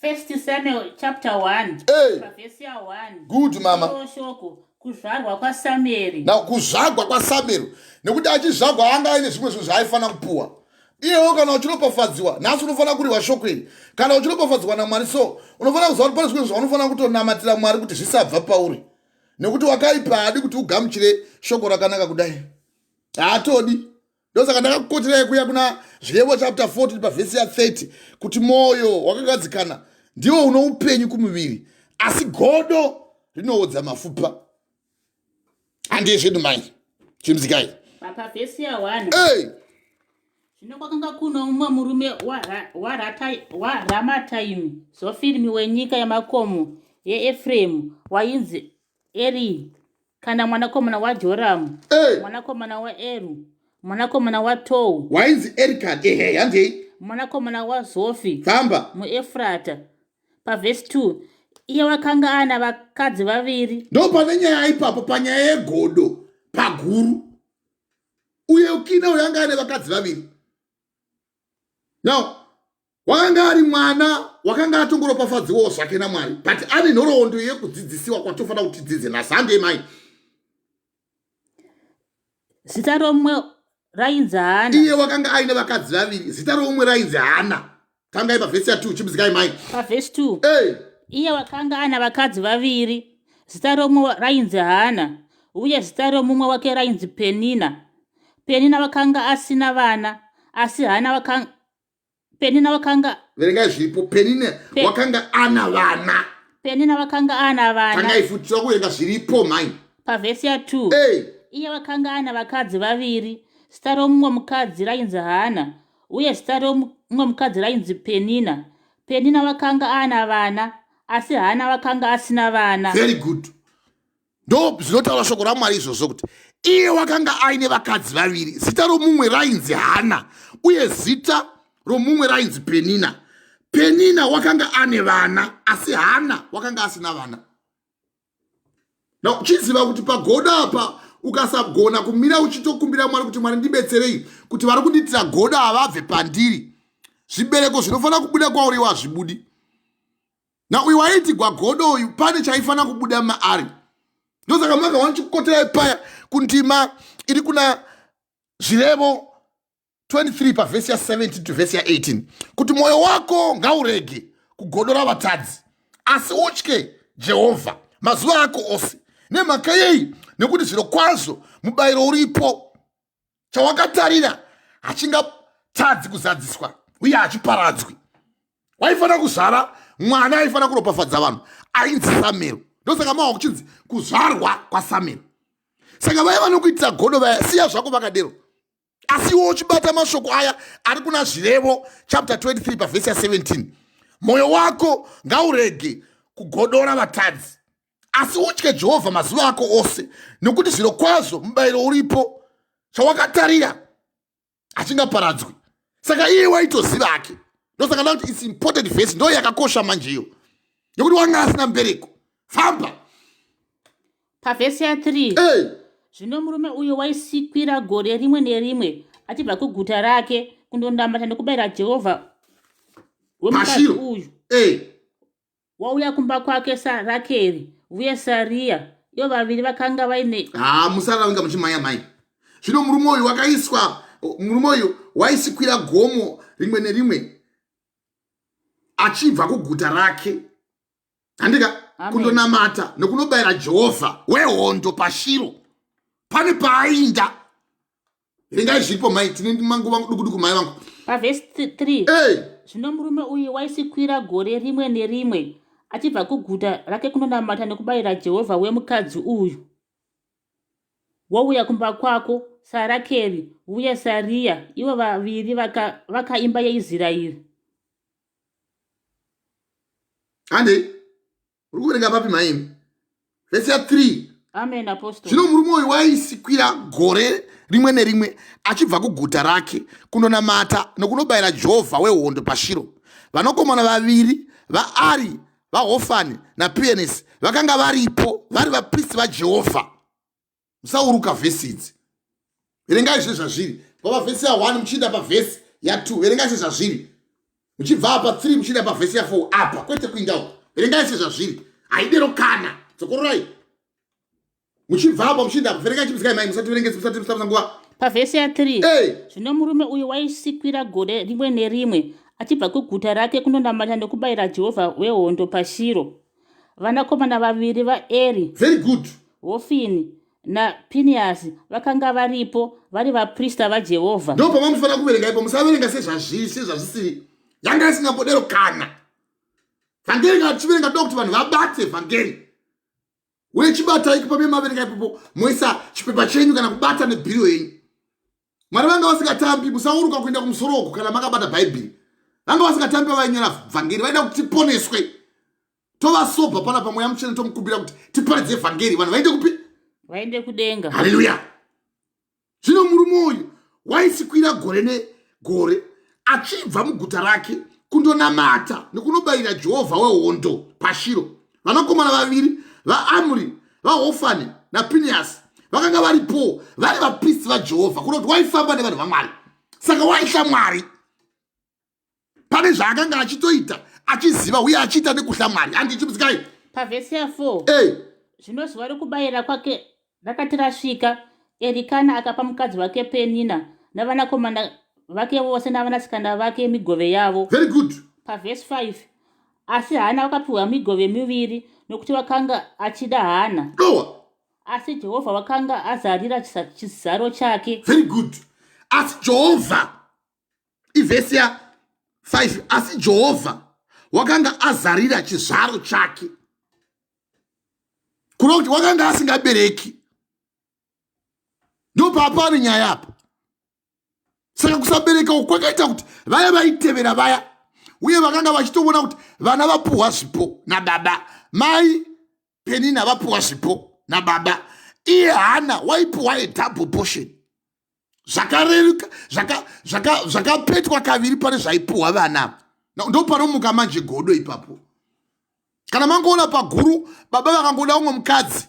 First Samuel chapter 1. Hey. Pavhesi ya1. Good, mama. Shoko kuzvarwa kwaSamueri. Now kuzvagwa kwaSamueri, nekuti achizvagwa anga aine zvimwe zvinhu zvaaifanira kupuwa iyewo. Kana uchiropafadziwa nhasi, unofanira kuriwa shoko iri. Kana uchiropafadziwa naMwari so, unofanira kuziva kuti pane zvimwe zvaunofanira kutonamatira Mwari kuti zvisabva pauri, nekuti wakaipa haadi kuti ugamuchire shoko rakanaka kudai, haatodi. Ndosaka ndakakukoterai kuya kuna Zvirevo chapter 14 pavhesi ya30 kuti mwoyo wakagadzikana ndiwo uno upenyu kumuviri, asi godo rinoodza mafupa. Handiye zvedu mai, chimzikai. Pavhesi ya1. Hey! Zvino kwakanga kuno mumwe murume waRamataimi Zofirimi wenyika yamakomo yeEfremu, wainzi Eri kana mwanakomana waJoramu, Hey! mwanakomana waEru, mwanakomana waTou. Wainzi Erikan, ehe, handei. Mwanakomana waZofi, Famba. muEfrata. Pavhesi 2, iye wakanga ana vakadzi vaviri. Ndo pane nyaya ipapo, panyaya yegodo paguru. Uye ukina uyo anga ane vakadzi vaviri. Now wakanga ari mwana wakanga atongoropafadziwawo zvake naMwari, but ane nhoroondo yekudzidzisiwa kwatofanira kuti tidzidze nhasi. Handei mai. Zita romumwe rainzi Hana. Iye wakanga aine vakadzi vaviri, zita romumwe rainzi Hana. Tangai pavhesi ya2, chimbidzikai mai. Pavhesi 2. Hey. Iye wakanga ana vakadzi vaviri, zita romumwe rainzi Hana, uye zita romumwe wake rainzi Penina. Penina wakanga asina vana, asi Hana wakanga, Penina wakanga Verengai zviripo. Penina wakanga ana vana. Penina wakanga ana vana. Tangai futi, toda kuverenga zviripo mai. Pavhesi ya2. Hey. Iye wakanga ana vakadzi vaviri, zita romumwe mukadzi rainzi Hana, uye zita romumwe mukadzi rainzi Penina. Penina wakanga ana vana, asi Hana wakanga asina vana. Very good. Ndo zvinotaura shoko raMwari izvozvo, kuti iye wakanga aine vakadzi vaviri, zita romumwe rainzi Hana uye zita romumwe rainzi Penina. Penina wakanga ane vana, asi Hana wakanga asina vana. Now chiziva kuti pagodo apa, ukasagona kumira uchitokumbira Mwari kuti, "Mwari, ndibetserei kuti vari kundiitira godo havabve pandiri," zvibereko zvinofanira kubuda kwauri iwo hazvibudi. Na uyu waiitigwa godo uyu, pane chaifanira kubuda maari. Ndosaka maka wanichikukoterai paya kundima iri kuna Zvirevo 23 pavhesi ya17 to vhesi ya18 kuti mwoyo wako ngaurege kugodora vatadzi, asi utye Jehovha mazuva ako ose. Nemhaka yei? Nekuti zviro kwazvo mubayiro uripo, chawakatarira hachingatadzi kuzadziswa, uye hachiparadzwi. Waifanira kuzvara mwana aifanira kuropafadza vanhu, ainzi Samuel. Ndosaka mawa kuchinzi kuzvarwa kwaSamuel. Saka vaya vanokuitira godo vaya, siya zvako vakadero, asi iwe uchibata mashoko aya ari kuna Zvirevo chapter 23 pavhesi ya17: mwoyo wako ngaurege kugodora vatadzi, asi utye Jehovha mazuva ako ose, nekuti zviro kwazvo mubayiro uripo, chawakatarira hachingaparadzwi. Saka iye waitoziva ake. Ndosaka nda kuti its important verse, ndo yakakosha manje iyo, nekuti wanga asina mbereko. Famba. Pavhesi ya3. Hey. Zvino murume uyu waisikwira gore rimwe nerimwe achibva kuguta rake kundonamata nekubayira Jehovha. Wemukadzi Pashiro. uyu Hey. wauya kumba kwake saRakeri uye saRiya, ivo vaviri vakanga vaine Ha, musara unga muchimhanya mai. Zvino murume uyu wakaiswa, murume uyu waisikwira gomo rimwe nerimwe achibva kuguta rake, handika? Amen. Kundonamata nekunobayira Jehovha wehondo paShiro. Pane paainda. Verengai zviripo mai, tine manguva dukuduku mai vangu. Pavhesi 3. Hey. Zvino murume uyu waisikwira gore rimwe nerimwe achibva kuguta rake kunonamata nekubayira Jehovha wemukadzi uyu. Wouya kumba kwako saRakeri uye saRiya, ivo vaviri vakavaka imba yeIsraeri. Handei, uri kuverenga papi maimi? Vhesi ya 3. Amen, Apostle. Zvino murume uyu waisikwira gore rimwe nerimwe achibva kuguta rake kundonamata nokunobayira Jehovha wehondo paShiro. Vanakomana vaviri vaAri, vaHofani naPienesi vakanga varipo vari vapristi vaJehovha. Musauruka vhesi idzi, verengai zvezvazviri. Kubva pavhesi ya1 muchienda pavhesi ya2, verengai sezvazviri. Muchibva apa 3 muchienda pavhesi ya4 apa, kwete kuinda uko. Verengai sezvazviri, haidero kana. Dzokororai muchibva apa muchienda apa, verengai chimusikai mai, musati verengese, musati musati nguva. Pavhesi ya3. Hey. Zvino murume uyu waisikwira gore rimwe nerimwe achibva kuguta rake kundonamata nekubayira Jehovha wehondo paShiro. Vanakomana vaviri vaEri, Very good. Hofini naPinehasi vakanga varipo vari vaprista vaJehovha. Ndo pamamufanira kuverenga ipo, musaverenga sezvazviri, sezvazvisiri. Yanga isingambodero kana. Vhangeri kana tichiverenga toda kuti vanhu vabate vhangeri. Uye chibatai pame maverenga ipopo, moisa chipepa chenyu kana kubata nebhiro yenyu. Mwari vanga vasingatambi, musauruka kuenda kumusoro uko kana makabata Bhaibheri. Vanga vasingatambi pavainyora vhangeri, vaida kuti tiponeswe. Tovasobha pana pamweya mutsvene, tomukumbira kuti tiparidze vhangeri, vanhu vaende kupi? Vaende kudenga. Haleluya. Zvino murume uyu waisikwira gore negore achibva muguta rake kundonamata nekunobayira Jehovha wehondo paShiro. Vanakomana vaviri vaAmri, vaHofani naPinehasi vakanga varipo vari vapristi vaJehovha, kuno kuti waifamba nevanhu vaMwari. Saka waitya Mwari pane zvaakanga achitoita, achiziva uye achiita nekuhla Mwari. Handichimusikai. Pavhesi ya4. Hey. Zvino zuva rekubayira kwake rakati rasvika, Erikana akapa mukadzi wake Penina navanakomana vake vose navanasikana vake migove yavo. Very good. Pavhesi 5. Asi Hana wakapiwa migove miviri nokuti wakanga achida Hana. Dowa. Asi Jehovha wakanga azarira chizaro chake. Very good. Asi Jehovha, ivhesi ya 5, asi Jehovha wakanga azarira chizvaro chake, kureva kuti wakanga asingabereki. Ndopapane nyaya apa. Saka kusabereka uku kwakaita kuti vaya vaitevera vaya uye vakanga vachitoona kuti vana vapuhwa zvipo nababa, mai Penina vapuhwa zvipo nababa, iye Hana waipuhwa a double portion, zvakareruka, zvakapetwa kaviri pane zvaipuhwa vana. Ndo panomuka manje godo ipapo. Kana mangoona paguru baba vakangoda umwe mukadzi,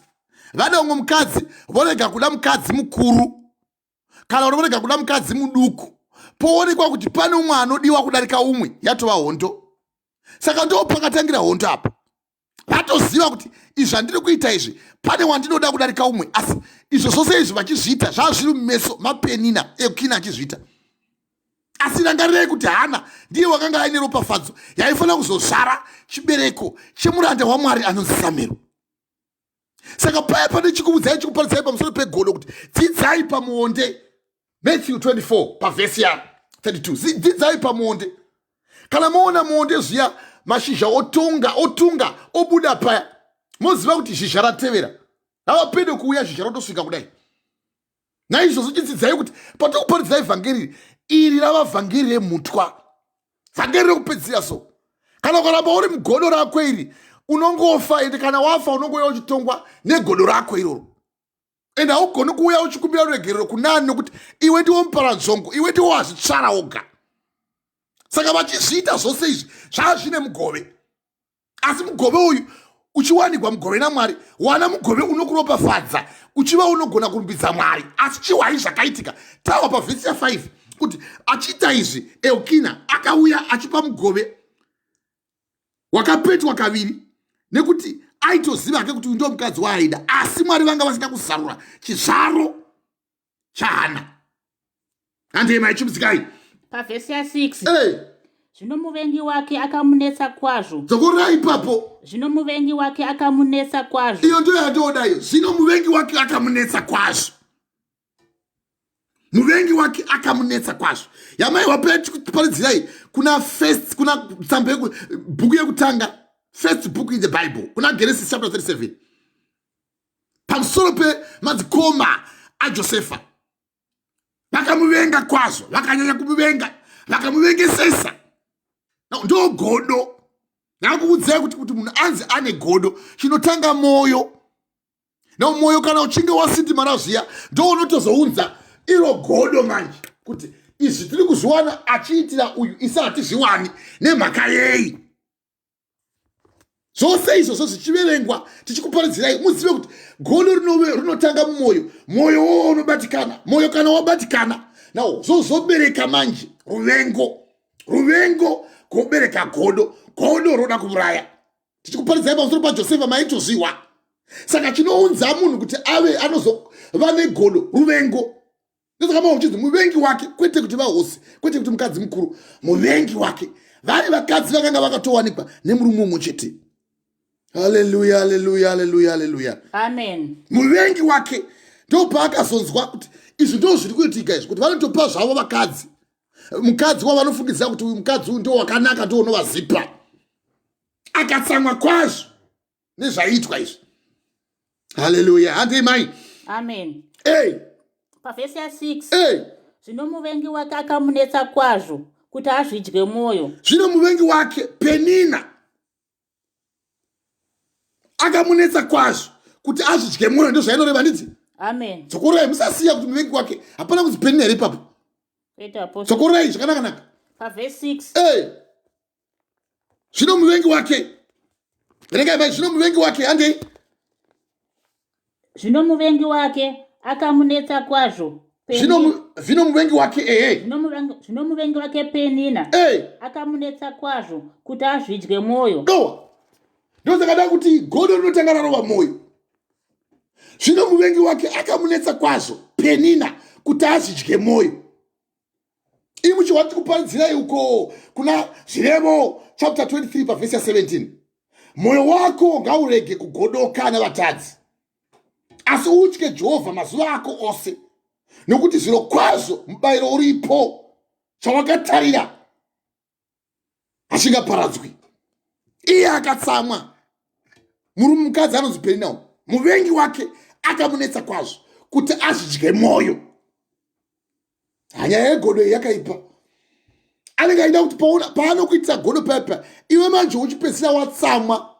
vada umwe mukadzi, vorega kuda mukadzi mukuru kana kuti vorega kuda mukadzi muduku, poonekwa kuti pane umwe anodiwa kudarika umwe, yatova hondo. Saka ndo pakatangira hondo apa. Vatoziva kuti izvi zvandiri kuita izvi pane wandinoda kudarika umwe, asi izvo zvose izvi vachizviita zvava zviri mumeso maPenina, Elkina achizviita. Asi rangarirai kuti Hana ndiye wakanga aine ropafadzo yaifanira kuzozvara chibereko chemuranda waMwari anonzi Samuel. Saka paya pane chikuudzai, chikuparidzai pamusoro pegodo kuti dzidzai pamuonde. Matthew 24 pavhesi ya 32, dzidzai pamuonde. Kana moona muonde zviya mashizha otunga otunga obuda paya, moziva kuti zhizha ratevera, rava pedo kuuya, zhizha rotosvika kudai. Naizvozvo chidzidzai kuti patokuparidzai vhangeri iri rava vhangeri remutwa, vhangeri rekupedzisira. So kana ukaramba uri mugodo rako iri unongofa, ende kana wafa unongouya uchitongwa negodo rako iroro, ende haugoni kuuya uchikumbira ruregerero kunani, nokuti iwe ndiwo muparanzvongo, iwe ndiwo wazvitsvara woga. Saka vachizviita zvose izvi zvava zvine mugove, asi mugove uyu uchiwanikwa mugove naMwari, wana mugove unokuropafadza, uchiva unogona kurumbidza Mwari. Asi chiwai zvakaitika tawa pavhesi ya5 kuti achiita izvi Elkina akauya achipa mugove wakapetwa kaviri, nekuti aitoziva hake kuti uyu ndo mukadzi waaida, asi Mwari vanga vasina kuzarura chizvaro chaHana. Handei maichimudzikai. Pavhesi ya6. Hey. Zvino muvengi wake akamunetsa kwazvo. Dzokorai ipapo. Zvino muvengi wake akamunetsa kwazvo. Iyo ndiyo yandooda iyo. Zvino muvengi wake akamunetsa kwazvo. Muvengi wake akamunetsa kwazvo. Yamai waparidzirai kuna first, kuna tsamba bhuku yekutanga, first book in the Bible, kuna Genesis chapter 37, pamusoro pemadzikoma aJosefa. Vakamuvenga kwazvo, vakanyanya kumuvenga, vakamuvengesesa. Ndo godo. Ndakuudzai kuti munhu anzi ane godo, chinotanga mwoyo. Now mwoyo kana uchinge wasindimara zviya, ndo unotozounza iro godo manje, kuti izvi tiri kuzviwana achiitira uyu, isi hatizviwani nemhaka yei? Zvose izvozvo zvichiverengwa, tichikuparidzirai, muzive kuti godo rinotanga mumwoyo. Mwoyo wowo unobatikana. Mwoyo kana wabatikana, now zvozobereka manje ruvengo. Ruvengo kubereka godo. Godo roda kuuraya. Tichikuparidzai pamusoro paJosefa, maitozviwa. Saka chinounza munhu kuti ave anozova negodo ruvengo. Ndosaka uchinzi muvengi wake, kwete kuti vahosi, kwete kuti mukadzi mukuru, muvengi wake vari vakadzi vakanga vakatowanikwa nemurume mumwe chete. Haleluya, haleluya, haleluya, haleluya. Amen. Muvengi wake ndopaakazonzwa kuti izvi ndo zviri kuitika izvi, kuti vanotopa zvavo vakadzi, mukadzi wavanofungidzira kuti uyu mukadzi uyu ndo wakanaka, ndo unovazipa. Akatsamwa kwazvo nezvaiitwa izvi. Haleluya. Handei, mai. Amen. Ei. Pavhesi ya6. Ei. Zvino muvengi wake akamunetsa kwazvo kuti azvidye mwoyo. Zvino muvengi wake Penina akamunetsa kwazvo kuti azvidye mwoyo. Ndozvainoreva, ndidzi? Amen. Dzokorai, musasiya kuti muvengi wake. Hapana kunzi Penina here ipapo? Kwete, apostle. Dzokorai zvakanakanaka. Pavhesi 6. Ei, zvino muvengi wake, regai mai, zvino muvengi wake, handei. Zvino muvengi wake akamunetsa kwazvo. Zvino muvengi wake, ehe. Zvino muvengi wake Penina akamunetsa kwazvo kuti azvidye mwoyo. Dowa ndosakada kuti godo rinotanga rarova mwoyo. Zvino muvengi wake akamunetsa kwazvo Penina kuti azvidye mwoyo. Imi muchihwa tikuparidzirai uko kuna Zvirevo chapter 23 pavhesi ya17: mwoyo wako ngaurege kugodoka navatadzi, asi utye Jehovha mazuva ako ose, nokuti zviro kwazvo mubayiro uripo, chawakatarira hachingaparadzwi. Iye akatsamwa. Murume, mukadzi anonzi Peninawo, muvengi wake akamunetsa kwazvo kuti azvidye mwoyo. Hanyaya yegodo iyi yakaipa. Anenge aida kuti paanokuitira godo paipa, iwe manje uchipedzisira watsamwa.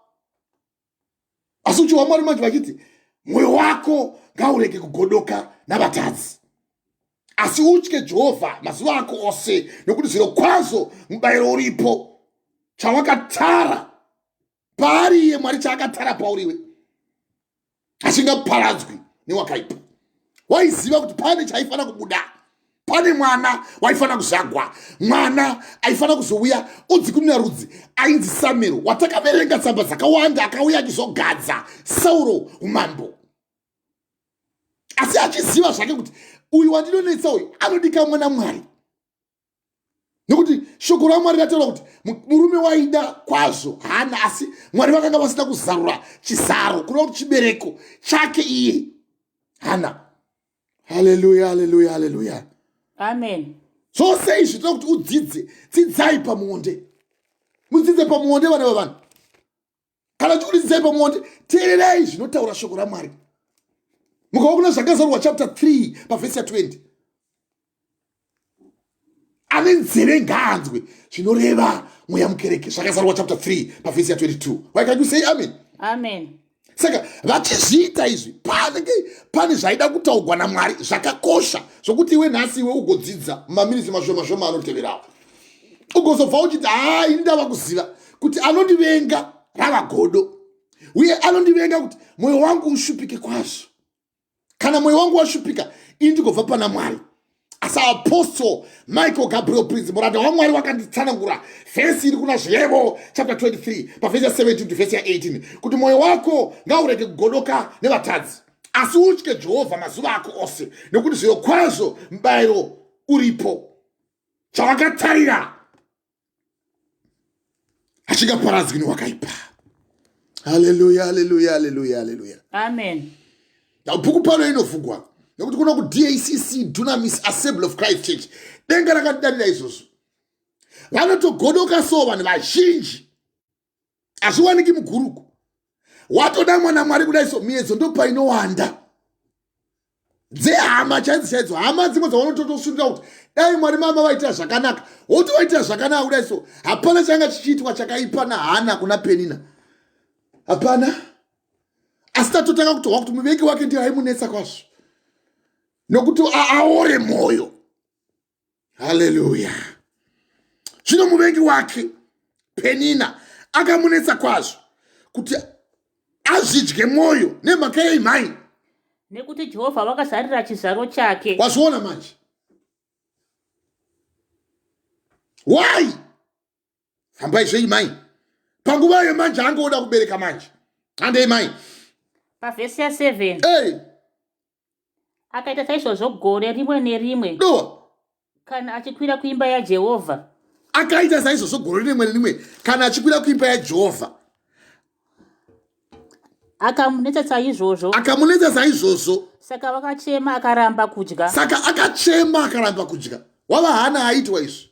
Asi uchiwa Mwari manje vachiti mwoyo wako ngaurege kugodoka navatadzi, asi utye Jehovha mazuva ako ose, nokuti zviro kwazvo mubayiro uripo, chawakatara paari iye Mwari, chaakatara pauriwe hachingaparadzwi newakaipa. Waiziva kuti pane chaifanira kubuda, pane mwana waifanira kuzvagwa, mwana aifanira kuzouya odzikunira rudzi, ainzi Samuel, watakaverenga tsamba dzakawanda, akauya achizogadza Sauro umambo. Asi achiziva zvake kuti uyu wandinonetsa uyu anodikamwa naMwari, nekuti shoko raMwari rataura kuti murume waida kwazvo Hana, asi Mwari vakanga vasina kuzarura chizaro, kureva kuti chibereko chake iye Hana. Haleluya, haleluya, haleluya. Amen. Zvose izvi toda kuti udzidze. Dzidzai pamuonde, mudzidze pamuonde, vana vavanhu. Kana chikuti dzidzai pamuonde, teererai zvinotaura shoko raMwari. Mukava kuna Zvakazarurwa chapter 3 pavhesi ya20: ane nzeve ngaanzwe zvinoreva Mweya mukereke. Zvakazarurwa chapter 3 pavhesi ya22. Why can't you say amen? Amen. Saka vachizviita izvi, panenge pane zvaida kutaurwa naMwari zvakakosha, zvokuti iwe nhasi iwe ugodzidza mumaminitsi mashoma shoma anoteverawo, ugozobva uchiti, haa, ini ndava kuziva kuti anondivenga rava godo, uye anondivenga kuti mwoyo wangu ushupike kwazvo. Kana mwoyo wangu washupika, ini ndigobva pana Mwari. Asi Apostle Michael Gabriel Prince, muranda waMwari, wakanditsanangura vhesi iri kuna Zvirevo chapter 23 pavhesi ya17 to vhesi ya18, kuti mwoyo wako ngaurege kugodoka nevatadzi, asi utye Jehovha mazuva ako ose, nekuti zviro kwazvo mubayiro uripo, chawakatarira hachingaparadzwi newakaipa. Haleluya, haleluya, haleluya, haleluya. Amen. Bhuku pano inovhugwa. Nekuti kuno kuDACC, Dunamis Assembly of Christ Church, denga rakatidarira izvozvo. Vanotogodoka so vanhu vazhinji, hazviwaniki muguruku. Watoda mwana Mwari kudai so, miedzo ndopainowanda dzehama chaidzo chaidzo, hama dzimwe dzavanototosundira kuti dai Mwari mama vaitira zvakanaka, wotovaitira zvakanaka kudai so. Hapana changa chichiitwa chakaipa naHana kuna Penina, hapana. Asi tatotanga kutohwa kuti muvengi wake ndiye aimunetsa kwazvo nokuti aore mwoyo. Haleluya! Zvino muvengi wake Penina akamunetsa kwazvo kuti azvidye mwoyo. Nemhaka yei, mhai? Nekuti Jehovha wakazarira chizvaro chake. Wazviona manje? Why? Fambai zvei, mai. Panguva iyo manje angoda kubereka manje. Handei, mai. Pavhesi ya7. Hey. Akaita saizvozvo gore rimwe nerimwe. Dowa. Kana achikwira kuimba yaJehovha. Akaita saizvozvo gore rimwe nerimwe kana achikwira kuimba yaJehovha. Akamunetsa saizvozvo. Akamunetsa saizvozvo. Saka vakachema, akaramba kudya. Saka akachema, akaramba kudya. Wava Hana aitwa izvi,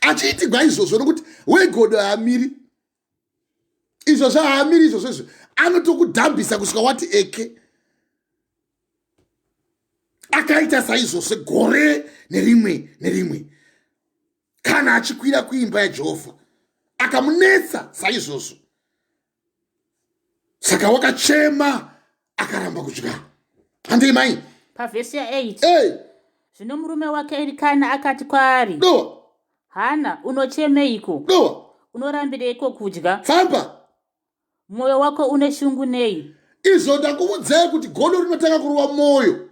achiitigwa izvozvo, nokuti wegodo haamiri izvozvo, haamiri izvozvo. Izvo anotokudhambisa kusvika wati eke. Akaita saizvozvo gore nerimwe nerimwe kana achikwira kuimba yaJehovha, akamunetsa saizvozvo. Saka wakachema, akaramba kudya. Handei, mai. Pavhesi ya8. Hey. Zvino murume wake Erikana akati kwaari, Dowa. Hana, unochemeiko? Dowa. Unorambireiko kudya? Famba. Mwoyo wako une shungu nei? Izvo ndakuudzai kuti godo rinotanga kurova mwoyo.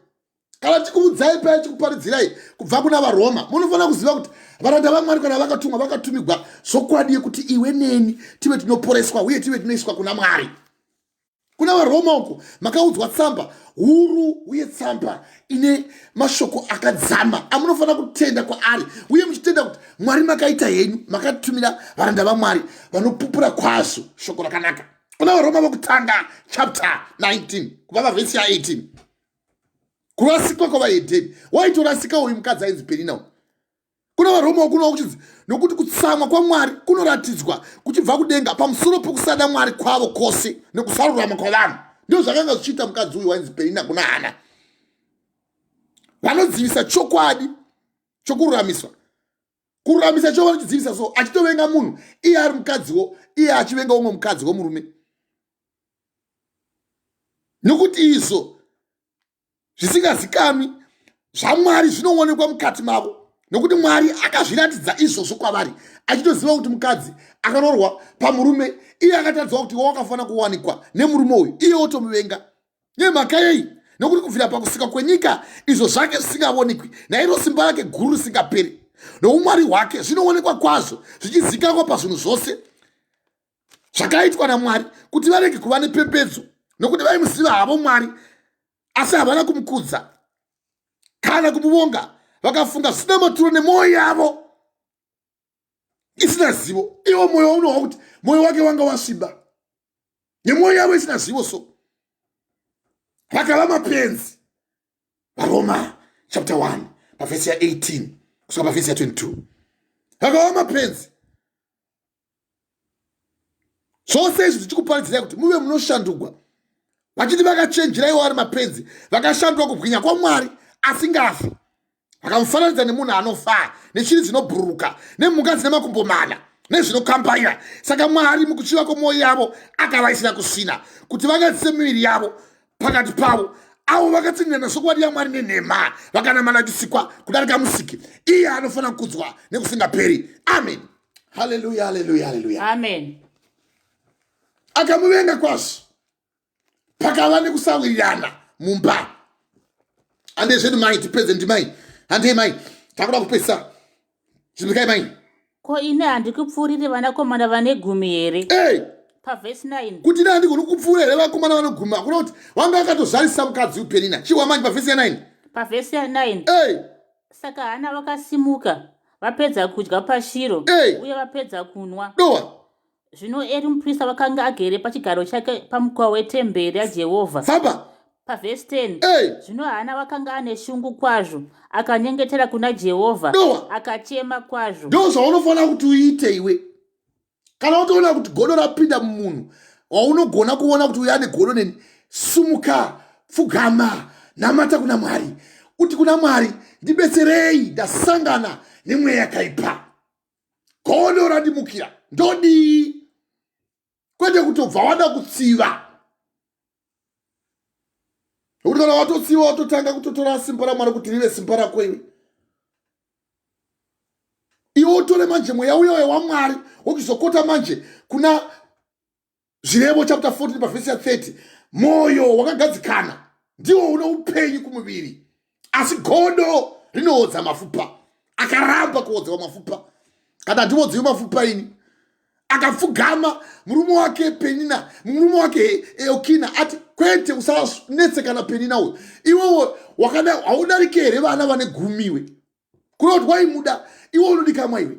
Kana tikuudzai paya, tikuparidzirai kubva kuna vaRoma, munofanira kuziva kuti varanda vaMwari kana vakatumwa, vakatumigwa zvokwadi yekuti iwe neni tive tinoporeswa uye tive tinoiswa kuna Mwari. Kuna vaRoma uko makaudzwa tsamba huru uye tsamba ine mashoko akadzama amunofanira kutenda kwaari, uye muchitenda kuti Mwari makaita henyu makatumira varanda vaMwari vanopupura kwazvo shoko rakanaka. Kuna vaRoma vokutanga chapter 19 kubva pavhesi ya18. Kurasikwa kwavahedheni, waitorasika uyu mukadzi ainzi Penina. Kuna vaRoma kunova kuchinzi, nokuti kutsamwa kwaMwari kunoratidzwa kuchibva kudenga pamusoro pokusada Mwari kwavo kwose nekusarurama kwavanhu. Ndizvo zvakanga zvichiita mukadzi uyu wainzi Penina kuna Hana. Vanodzivisa chokwadi chokururamiswa, kururamisa cho vanochidzivisa so, achitovenga munhu iye ari mukadziwo, iye achivenga umwe mukadzi womurume, nokuti izvo zvisingazikanwi zvaMwari zvinoonekwa mukati mavo, nokuti Mwari akazviratidza izvozvo kwavari, achitoziva kuti mukadzi akaroorwa pamurume iye akatadzwa kuti wakafanira kuwanikwa nemurume uyu, iye wotomuvenga. Nemhaka yei? Nokuti kubvira pakusika kwenyika izvo zvake zvisingaonekwi, nairo simba rake guru risingaperi noumwari hwake, zvinoonekwa kwazvo zvichizikanwa pazvinhu zvose zvakaitwa naMwari, kuti varege kuva nepembedzo. Nokuti vaimuziva havo Mwari, asi havana kumukudza kana kumuvonga, vakafunga zvisina maturo nemwoyo yavo isina zivo. Iwo mwoyo unohwa kuti mwoyo wake wanga wasviba nemwoyo yavo isina zivo, so vakava mapenzi. VaRoma chapter 1 pavhesi ya18 kusvika pavhesi ya22. Vakava mapenzi. Zvose izvi tichikuparidzirai kuti muve munoshandugwa, vachiti vakachenjera iwo vari mapenzi, vakashandura kubwinya kwaMwari asingafi, vakamufananidza nemunhu anofa, nechiri dzinobhururuka, nemhuka dzine makumbo mana, nezvinokambaira. Saka Mwari mukuchiva kwomwoyo yavo akavaisira kusvina, kuti vanyadzise miviri yavo pakati pavo, avo vakatsindirana zvokwadi yaMwari nenhema, vakanamana chisikwa kudarika Musiki, iye anofanira kukudzwa nekusingaperi. Amen. Haleluya, haleluya, haleluya. Amen. Akamuvenga kwazvo, pakava nekusawirirana mumba. Handei zvedu, mai, tipedze. Ndimai, handei, mai, takuda kupedzisa. Chimbikai, mai. Ko ini handikupfuuriri vanakomana vane 10 here? Hey! Pavhesi 9. Kuti ine handigoni kupfuura here vakomana vane 10? Hakuna kuti wanga akatozvarisa mukadzi uPenina. Chiwa manje pavhesi ya9. Pavhesi ya9. Hey! Saka Hana vakasimuka vapedza kudya paShiro Hey! uye vapedza kunwa. Dowa. Zvino Eri muprista wakanga agere pachigaro chake pamukova wetemberi yaJehovha. Famba. Pavhesi 10 hey. Zvino Hana wakanga ane shungu kwazvo, akanyengetera kuna Jehovha, akachema kwazvo. Ndo zvaunofanira kuti uite iwe kana utoona kuti godo rapinda mumunhu waunogona kuona kuti uyo ane godo neni, sumuka, pfugama, namata kuna Mwari, uti kuna Mwari, ndibetserei, ndasangana nemweya yakaipa, godo randimukira, ndodii? Kwete kutobva wada kutsiva, nekuti kana watotsiva watotanga kutotora simba raMwari kuti rive simba rako iwe. Iwe utore manje mweya uyoyo waMwari wokuzokota manje kuna Zvirevo chapter 14 pavhesi ya 30, mwoyo wakagadzikana ndiwo une upenyu kumuviri, asi godo rinoodza mafupa. Akaramba kuodzewa mafupa, kana handiodzewi mafupa ini. Akapfugama, murume wake Penina, murume wake Eokina ati, kwete, usanetsekana Penina uyu, iwewo wakada haudarike here vana vane gumiwe? Kuda kuti waimuda iwe, unodikamwa iwe.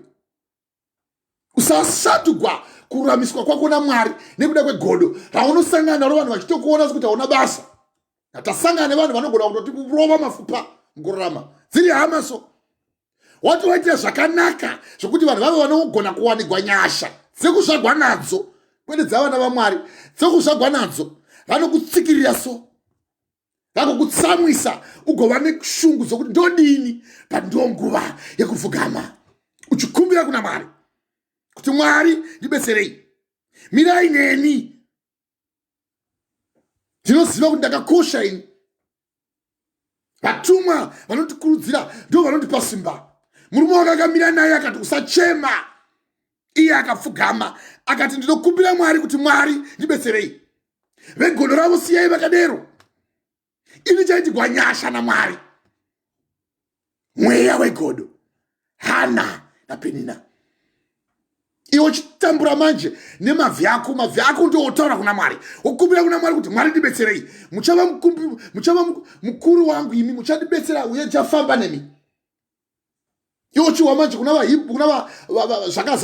Usasatugwa kururamiswa kwako naMwari nekuda kwegodo raunosangana naro, vanhu vachitokuona sekuti hauna basa. Tasangana nevanhu vanogona kutoti kurova mafupa mukurarama, dziri hama so. Wati waitira zvakanaka zvokuti vanhu vave vanogona kuwanigwa nyasha dzekuzvagwa nadzo, kwete dzavana vaMwari, dzekuzvagwa nadzo, vanokutsikirira so, vakukutsamwisa, ugova neshungu dzokuti ndodini. But nguva yekupfugama uchikumbira kuna Mwari kuti, Mwari, ndibetserei, mirai neni, ndinoziva kuti ndakakosha ini. Vatumwa vanotikurudzira ndo vanotipa simba. Murume wake akamira naye akati, usachema. Iye akapfugama akati, ndinokumbira Mwari kuti, Mwari, ndibetserei, vegodo ravo siyai vakadero, ini chaitigwa nyasha naMwari. Mweya wegodo, Hana naPenina. Iwe uchitambura manje nemabvi ako, mabvi ako ndootaura kuna Mwari, wokumbira kuna Mwari kuti, Mwari, ndibetserei, muchava mukuru wangu imi, muchandibetsera uye ndichafamba nemi. Iwe uchiwa manje kuna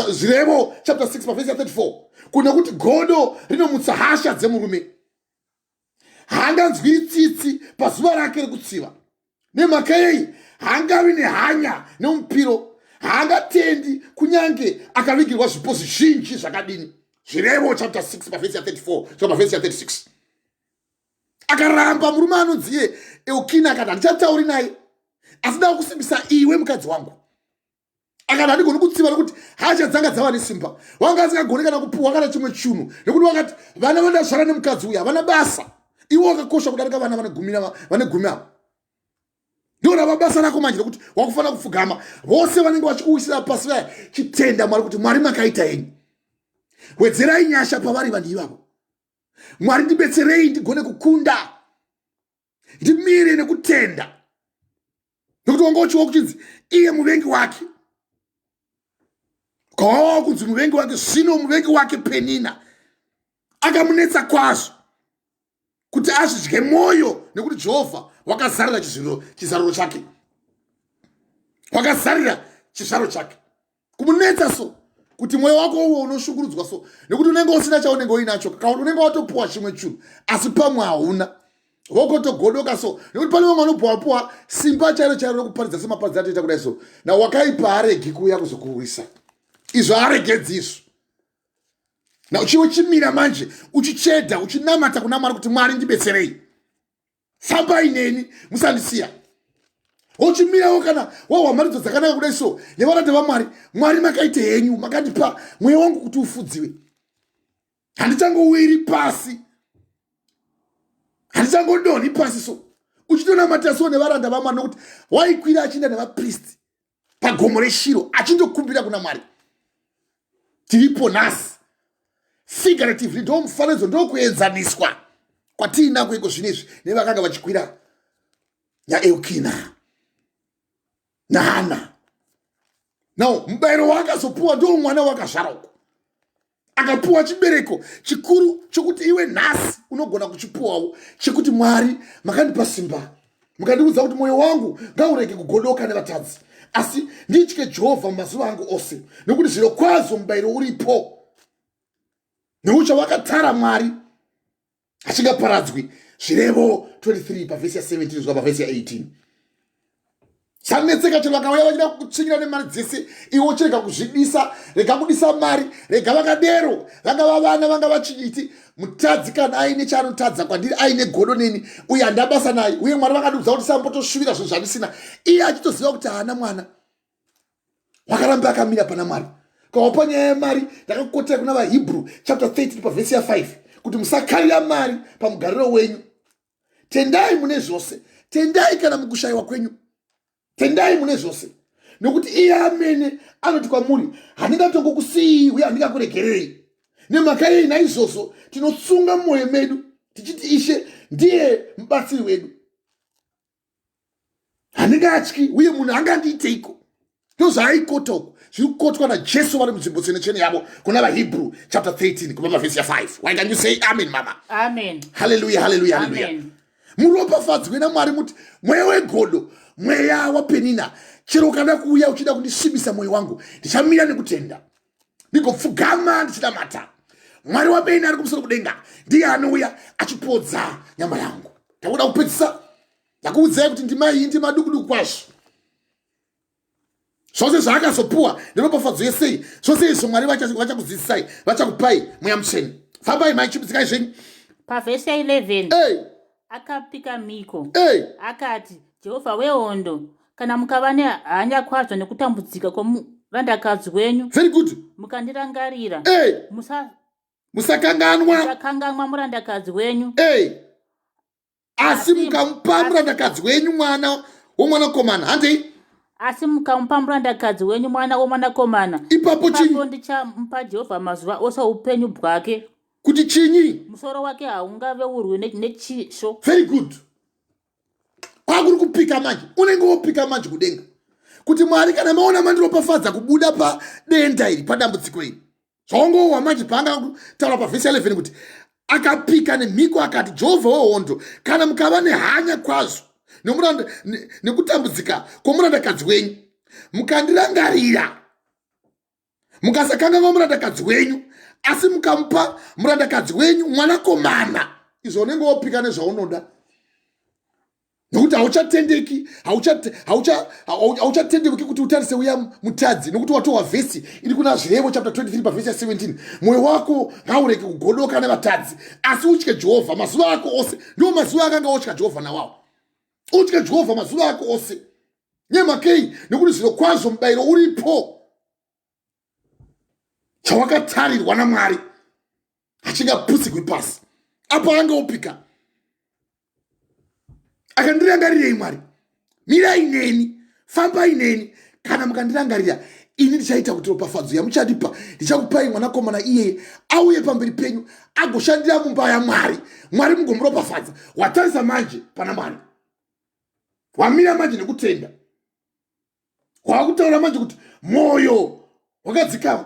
Zvirevo chapter 6 pavhesi ya 34, kune kuti godo rinomutsa hasha dzemurume, haanganzwiri tsitsi pazuva rake rekutsiva. Nemhaka yei? Haangavi nehanya nemupiro, haangatendi kunyange akavigirwa zvipo zvizhinji zvakadini. Zvirevo chapter 6 pavhesi ya 34 svika pavhesi ya 36. Akaramba murume anonzi iye Eukina, akati, handichatauri naye, asi ndava kusimbisa iwe mukadzi wangu. Akati, handigoni kutsiva nekuti hasha dzanga dzava nesimba. Wanga asingagoni kana kupuhwa kana chimwe chinhu, nekuti wakati, vana vandazvara nemukadzi uyu havana basa, iwe wakakosha kudarika vana vane gumi ava. Ndo rava basa rako manje, nekuti wakufanira kupfugama. Vose vanenge vachikuwisira pasi vaya, chitenda Mwari kuti, Mwari, makaita henyu, wedzerai nyasha pavari vanhu ivavo. Mwari, ndibetserei ndigone kukunda, ndimire nekutenda, nekuti wanga uchiwa kuchinzi iye muvengi wake, ukawawa kunzi muvengi wake. Zvino muvengi wake Penina akamunetsa kwazvo kuti azvidye mwoyo, nekuti Jehovha wakazarira chizaruro chake, wakazarira chizvaro chake. Kumunetsa so kuti mwoyo wako uwo unoshungurudzwa so, nekuti unenge usina chaunenge uinacho, kana kuti unenge watopuwa chimwe chinhu asi pamwe hauna, vokotogodoka so, nekuti pane vamwe vanopuwa puwa simba chairo chairo rekuparidza semaparidza atoita kudai so. Na wakaipa aregi kuuya kuzokurwisa izvo, aregedzi izvo. Na uchiwe chimira manje uchichedha, uchinamata kuna Mwari kuti, Mwari, ndibetserei, fambai neni, musandisiya. Uchimirawo kana wahwa mharidzo dzakanaka kudai so nevaranda vaMwari, Mwari, makaite henyu, makandipa mweya wangu kuti ufudziwe, handichangowiri pasi, handichangodonhi pasi so. Uchitonamata so nevaranda vaMwari, nokuti waikwira achienda nevapristi pagomo reShiro achindokumbira kuna Mwari. Tiripo nhasi figuratively, ndo mufananidzo, ndokuenzaniswa kwatiinako iko zvino izvi nevakanga vachikwira naEukina naHana. Now mubayiro waakazopuwa ndo mwana wakazvara uko, akapuwa chibereko chikuru chokuti iwe nhasi unogona kuchipuwawo, chekuti, Mwari, makandipa simba, mukandiudza kuti mwoyo wangu ngaurege kugodoka nevatadzi, asi nditye Jehovha mumazuva angu ose, nekuti zviro kwazvo mubayiro uripo, neucha wakatara Mwari achingaparadzwi. Zvirevo 23 pavhesi ya 17 kusvika pavhesi ya 18. Sanetseka chero vakauya vachida kukutsvinyira nemari dzese, iwe uchirega kuzvidisa, rega kudisa mari, rega vakadero, vangava vana, vangava chinyiti. Mutadzi kana aine chaanotadza kwandiri, aine godo neni, uye handabasa naye, uye Mwari vakandiudza kuti sambotoshuvira zvinhu zvandisina, iye achitoziva kuti haana mwana. Wakaramba akamira pana Mwari. Kawapa nyaya yemari, ndakakukotera kuna vaHebrew chapter 13 pavhesi ya 5 kuti musakarira mari pamugariro wenyu. Tendai mune zvose, tendai kana mukushayiwa kwenyu, tendai mune zvose, nokuti iye amene anoti kwamuri, handingatongokusiyii uye handingakuregerei. Nemhaka yei? Naizvozvo tinotsunga mumwoyo medu tichiti, Ishe ndiye mubatsiri wedu, handingatyi, uye munhu angandiiteiko? Ndozvaaikota uku, zviri kukotwa naJesu vari munzvimbo tsvene tsvene yavo kuna vaHebrew chapter 13 kubva pavhesi ya5. Why can you say amen, mama? Amen. Haleluya, haleluya, haleluya. Muropafadzwe naMwari. Muti mweya wegodo, mweya waPenina, chero ukada kuuya uchida kundisvibisa mwoyo wangu, ndichamira nekutenda, ndigopfugama ndichinamata Mwari wamene ari kumusoro kudenga. Ndiye anouya achipodza nyama yangu. Takuda kupedzisa, ndakuudzai kuti ndima iyi ndima duku duku kwazvo. Zvose zvaakazopuwa neropafadzo yesei, zvose izvo Mwari vachakudzidzisai, vachakupai Mweya Mutsvene. Fambai mai, chipidzikai zvenyu. Pavhesi ya11 hey. Akapika mhiko hey. Akati, Jehovha wehondo, kana mukava nehanya kwazvo nekutambudzika kwomurandakadzi wenyu, Very good. Mukandirangarira, hey. Musakanganwa, Musakanganwa murandakadzi wenyu, hey. Asi mukamupa murandakadzi wenyu mwana womwanakomana, handei. Asi mukamupa murandakadzi wenyu mwana womwanakomana, ipapo chinyi? Ipapo ndichamupa Jehovha mazuva ose upenyu bwake. Kuti chinyi? Musoro wake haungaveurwi nechisvo. Very good. Kwakuri kupika manje, unenge wopika manje kudenga kuti, Mwari, kana maona mandiropafadza kubuda padenda iri, padambudziko iri, zvaongowa manje paanga kutaura pavhesi 11 kuti akapika nemhiko akati, Jehovha wehondo, kana mukava nehanya kwazvo nekutambudzika kwomurandakadzi wenyu, mukandirangarira, mukasakanganwa murandakadzi wenyu, asi mukamupa murandakadzi wenyu mwanakomana. Izvo unenge wopika nezvaunoda, nekuti hauchatendeki, hauchatendeuki kuti utarise uya mutadzi, nekuti watowa vhesi iri kuna Zvirevo chapter 23 pavhesi ya17: mwoyo wako ngaurege kugodoka nevatadzi, asi utye Jehovha mazuva ako ose. Ndiwo mazuva akanga otya Jehovha nawawo. Utye Jehovha mazuva ako ose. Nemakei? Nekuti zviro kwazvo mubayiro uripo. Chawakatarirwa naMwari hachingapusigwi pasi. Apo anga opika akandirangarirei, Mwari, mirai neni, fambai neni. Kana mukandirangarira ini, ndichaita kuti ropafadzo yamuchadipa, ndichakupai mwanakomana iyeye auye pamberi penyu, agoshandira mumba yaMwari, Mwari mugomuropafadza. Watarisa manje pana Mwari, wamira manje nekutenda, wakutaura manje kuti mwoyo wakadzikama,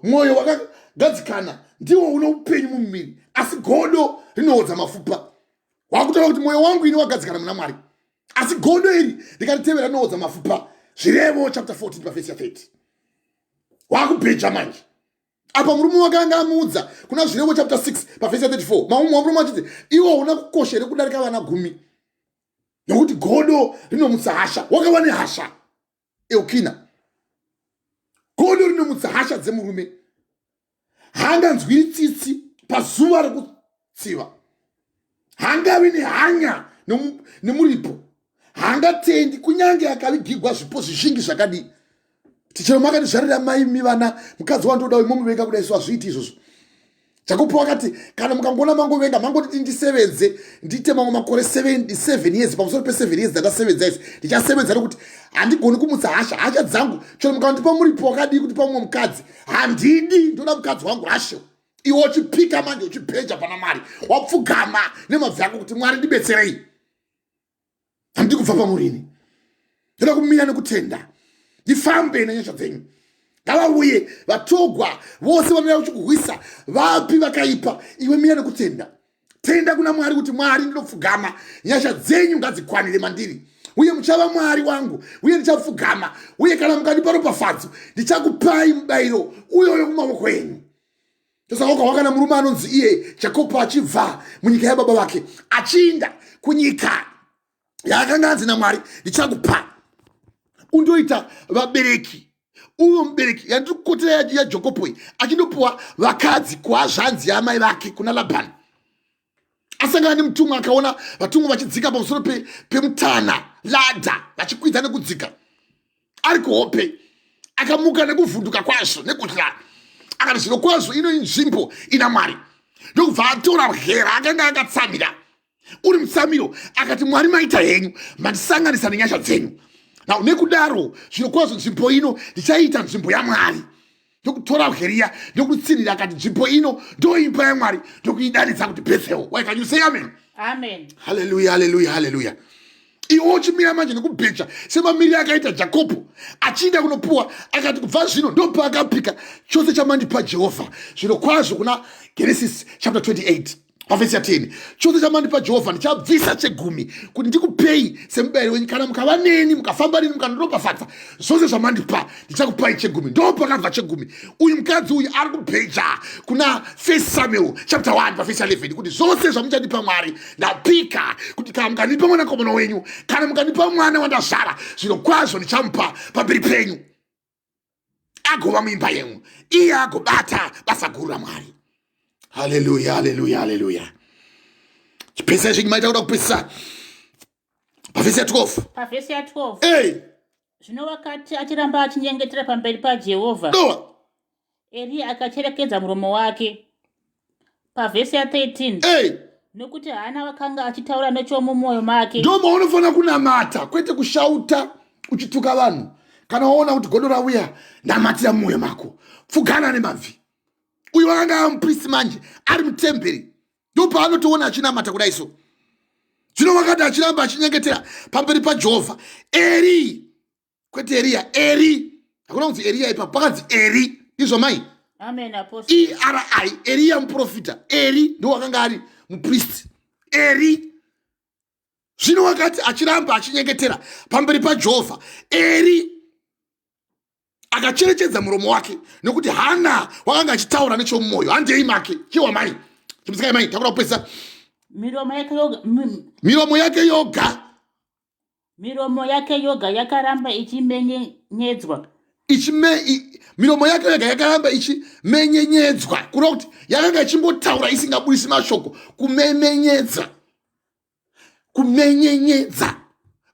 mwoyo wakagadzikana ndiwo uno upenyu mumuviri, asi godo rinoodza mafupa. Wakutaura kuti mwoyo wangu ini wagadzikana muna Mwari, asi godo iri ndikaritevera rinoodza mafupa. Zvirevo chapter 14 pavhesi ya30. Wakubheja manje. Apa murume wake anga amuudza kuna Zvirevo chapter 6 pavhesi ya34, maumwe wamurume achiti, iwo una kukosha here kudarika vana 10? Nokuti godo rinomutsa hasha. Wakava nehasha, Eukina. Godo rinomutsa hasha dzemurume, haanganzwiri tsitsi pazuva rekutsiva, haangavi nehanya nemuripo, haangatendi kunyange akavigigwa zvipo zvizhinji zvakadii. Tichero makandizvarira mai mivana, mukadzi wandoda uyu, momuvenga kudai so? Hazviiti izvozvo. Jakopo akati, kana mukangoona mangovenga, mangotiti ndisevenze, ndiite mamwe makore 7 years pamusoro pe7 years dzandasevenza idzi. Ndichasevenza nekuti handigoni kumutsa hasha, hasha dzangu. Chero mukandipa muripo wakadii kuti pamumwe mukadzi, handidi, ndoda mukadzi wangu Rachel. Iwe uchipika manje, uchibheja pana Mwari, wapfugama nemabvi ako kuti, Mwari, ndibetserei, handidi kubva pamurini, ndoda kumira nekutenda, ndifambe nenyasha dzenyu. Ngavauye vatogwa vose vanouya kuchikuhwisa, vapi vakaipa. Iwe mira nekutenda, tenda kuna Mwari kuti, Mwari, ndinopfugama, nyasha dzenyu ngadzikwanire mandiri, uye muchava Mwari wangu, uye ndichapfugama, uye kana mukandipa ropafadzo, ndichakupai mubayiro uyoyo kumavoko enyu. Ndosaka ukaona murume anonzi iye Jakobho achibva munyika yababa vake achiinda kunyika yaakanga anzi naMwari ndichakupa undoita vabereki uyo mubereki yandiri kukotera yaJakobho iyi achindopiwa vakadzi kuhazvanzi yaamai vake kuna Labhani asangana nemutumwa akaona vatumwa vachidzika pamusoro pemutana ladha vachikwidza nekudzika ari kuhope akamuka nekuvhunduka kwazvo nekutya akati zviro kwazvo ino inzvimbo ina mwari ndokubva atora bwera akanga akatsamira uri mutsamiro akati mwari maita henyu mandisanganisa nenyasha dzenyu now nekudaro zviro kwazvo nzvimbo ino ndichaiita nzvimbo yamwari ndokutora bweriya ndokutsinhira akati nzvimbo ino ndoimba yamwari ndokuidanidza kuti bethel why can you say amen amen haleluya haleluya haleluya iwe uchimira manje nekubheja semamiriro akaita jakobho achiinda kunopuwa akati kubva zvino ndopaakapika chose chamandipa jehovha zviro kwazvo kuna genesis chapter 28 pavhesi ya 10 chose chamandipa jehovha ndichabvisa chegumi kuti ndikupei semubayiro wenyu kana mukava neni mukafamba neni mukandiropafadza zvose zvamandipa ndichakupai chegumi ndopakabva chegumi uyu mukadzi uyu ari kubheja kuna first samuel chapter 1 pavhesi ya 11 kuti zvose zvamuchandipa mwari ndapika kuti kana mukandipa mwanakomana wenyu kana mukandipa mwana wandazvara zviro kwazvo ndichamupa pamberi penyu agova muimba yenyu iye agobata basa guru ramwari haleluya haleluya haleluya chipesai zvenyu maita kuda kupesisa pavhesi ya 12 pavhesi ya 12 hey. Zvino wakati achiramba achinyengetera pamberi paJehovha, Doa. Eriya akacherekedza muromo wake. Pavhesi ya 13 Hey. Nokuti Hana wakanga achitaura nechomumwoyo make. Ndo maunofanira kunamata kwete kushauta uchituka vanhu. Kana waona kuti godo rauya, namatira mumwoyo mako. Pfugana nemabvi. Uyu wakanga ava mupristi manje ari mutemberi. Ndopaanotoona achinamata kudai so. Zvino wakati achiramba achinyengetera pamberi paJehovha, Eri, kwete Eriya, Eri, hakuna kunzi Eriya ipapo, pakanzi Eri, ndizvo mai? Amen, apostle. E-R-I, Eriya muprofita, Eri ndo wakanga ari mupristi. Eri. Zvino wakati achiramba achinyengetera pamberi paJehovha, Eri akacherechedza muromo wake nekuti hana wakanga achitaura nechomumwoyo handei make chiwa mai chimusikai mai takura kupedzisa miromo yake yoga miromo yake yoga miromo yake yoga yakaramba ichimenyenyedzwa ichime miromo yake yoga yakaramba ichimenyenyedzwa kureva kuti yakanga ichingotaura isingabudisi mashoko kumemenyedza kumenyenyedza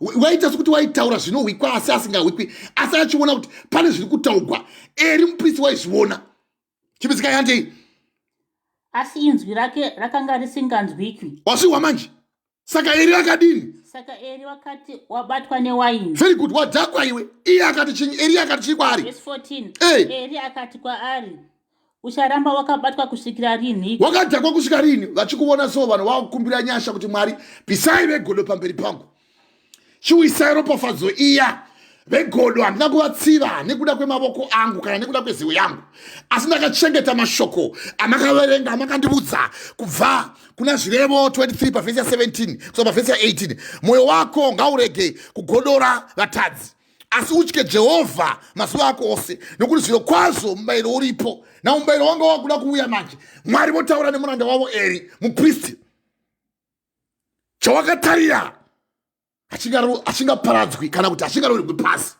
waita sekuti waitaura zvinohwikwa asi asingahwikwi asi achiona kuti pane zviri kutaugwa eri mupristi waizviona chimbidzikai handei asi inzwi rake rakanga risinganzwikwi wazvihwa manje saka eri akadini saka eri wakati wabatwa newaini very good wadhakwa iwe iye akati chinyi eri akati chii kwaari Verse 14 hey. Eri akati kwaari ucharamba wakabatwa kusvikira rinhi wakadhakwa kusvika rini vachikuona so vanhu vakukumbira nyasha kuti mwari bvisai vegodo pamberi pangu chiwisai ropafadzo iya vegodo handina kuvatsiva nekuda kwemavoko angu kana nekuda kwezivo yangu asi ndakachengeta mashoko amakaverenga amakandiudza kubva kuna zvirevo 23 pavhesi ya 17 kusvika pavhesi ya 18 mwoyo wako ngaurege kugodora vatadzi asi utye jehovha mazuva ako ose nokuti zviro kwazvo mubayiro uripo na mubayiro wanga wakuda kuuya manje mwari votaura nemuranda wavo eri mupristi chawakatarira achingaparadzwi kana kuti achingaroverwi pasi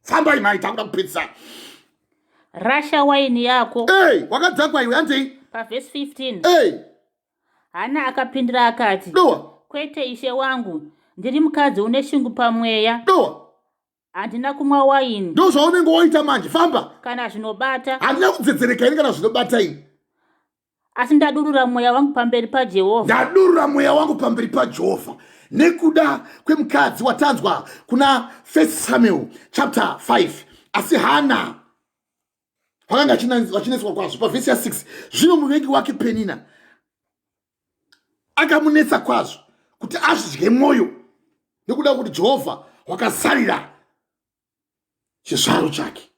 fambai mai takuda kupedzisa rasha waini yako hey, wakadzakwa iwe hanzei pavhesi 15 hey. Hana akapindura akati, Dowa. Kwete ishe wangu, ndiri mukadzi une shungu pamweya. Dowa. Handina kumwa waini. Ndo zvaunenge woita manje, famba. Kana zvinobata. Handina kudzedzereka ini kana zvinobata ini. Asi ndadurura mweya wangu pamberi paJehovha. Ndadurura mweya wangu pamberi paJehovha. Nekuda kwemukadzi watanzwa kuna 1 Samuel chapter 5. Asi Hana vakanga vachinetswa kwazvo pavhesi ya6 zvino muvengi wake penina akamunetsa kwazvo kuti azvidye mwoyo nekuda kuti jehovha wakasarira chizvaro chake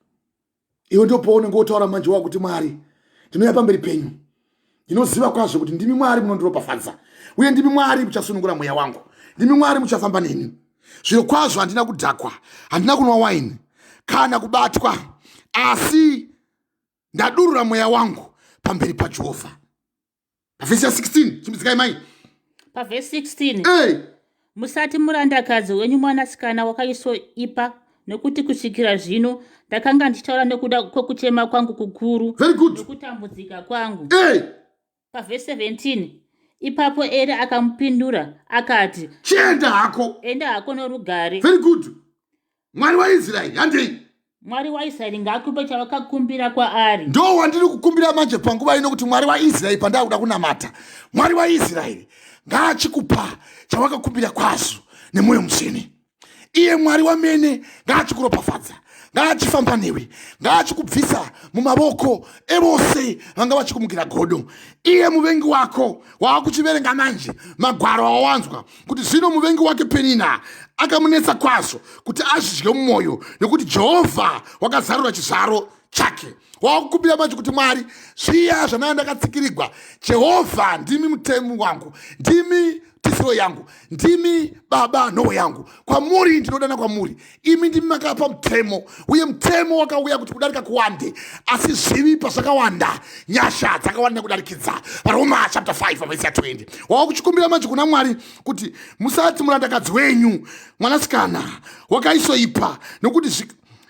iwe ndopaunenge wotaura manje wakuti mwari ndinouya pamberi penyu ndinoziva kwazvo kuti ndimi mwari munondiropafadza uye ndimi mwari muchasunungura mweya wangu ndimi mwari muchafamba neni zviro kwazvo handina kudhakwa handina kunwa waini kana kubatwa asi ndadurura mweya wangu pamberi paJehovha. Pavhesi ya 16, chimbidzikai mai. Pavhesi 16. Hey. Musati murandakadzi wenyu mwanasikana wakaisoipa, nokuti kusvikira zvino ndakanga ndichitaura nokuda kwokuchema kwangu kukuru. Very good. Nokutambudzika kwangu. Hey. Pavhesi 17, ipapo Eri akamupindura akati, Chienda hako. Enda hako norugare. Very good. Mwari waIsraeri, handei. Mwari waIsraeri ngaakupe chavakakumbira kwaari. Ndo wandiri kukumbira manje panguva ino, kuti Mwari waIsraeri, pandaa kuda kunamata, Mwari waIsraeri ngaachikupa chawakakumbira kwazvo nemwoyo mutsvene. Iye Mwari wamene ngaachikuropafadza, ngaachifamba newe, ngaachikubvisa mumavoko evose vanga vachikumukira godo. Iye muvengi wako waakuchiverenga manje magwaro awawanzwa kuti zvino muvengi wake Penina akamunetsa kwazvo kuti azvidye mumwoyo, nekuti Jehovha wakazarura chizvaro chake. Wakukumbira manje kuti Mwari, zviya zvanaa ndakatsikirigwa, Jehovha ndimi mutemu wangu, ndimi tiziro yangu, ndimi baba nhovo yangu, kwamuri ndinodana kwamuri, imi ndimi makapa mutemo, uye mutemo wakauya kuti kudarika kuwande, asi zvivi pazvakawanda nyasha dzakawanda kudarikidza. Varoma chapter 5 vhesi ya 20. Wakuchikumbira manje kuna Mwari kuti musati murandakadzi wenyu mwanasikana wakaisoipa,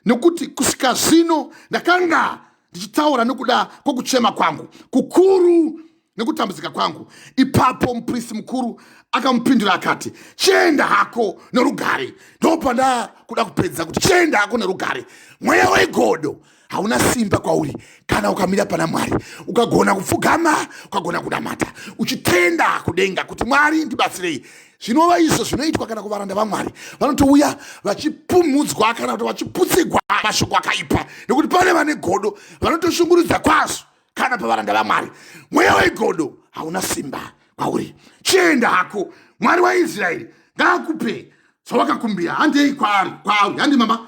nekuti kusvika zvino ndakanga ndichitaura nokuda kwokuchema kwangu kukuru nekutambudzika kwangu. Ipapo mupristi mukuru akamupindura akati, chienda hako norugare. Ndopanda kuda kupedza kuti chienda hako nerugare. Mweya wegodo hauna simba kwauri kana ukamira pana Mwari, ukagona kupfugama, ukagona kunamata uchitenda kudenga kuti Mwari ndibatsirei, zvinova izvo zvinoitwa kana kuvaranda vaMwari vanotouya vachipumhudzwa kana kuti vachiputsigwa mashoko akaipa, nekuti pane vane godo vanotoshungurudza kwazvo kana pavaranda vaMwari. Mweya wegodo hauna simba kwauri, chienda hako, Mwari waIsraeri ngaakupe zvawakakumbira. Handei kwaari, kwaari handi mama.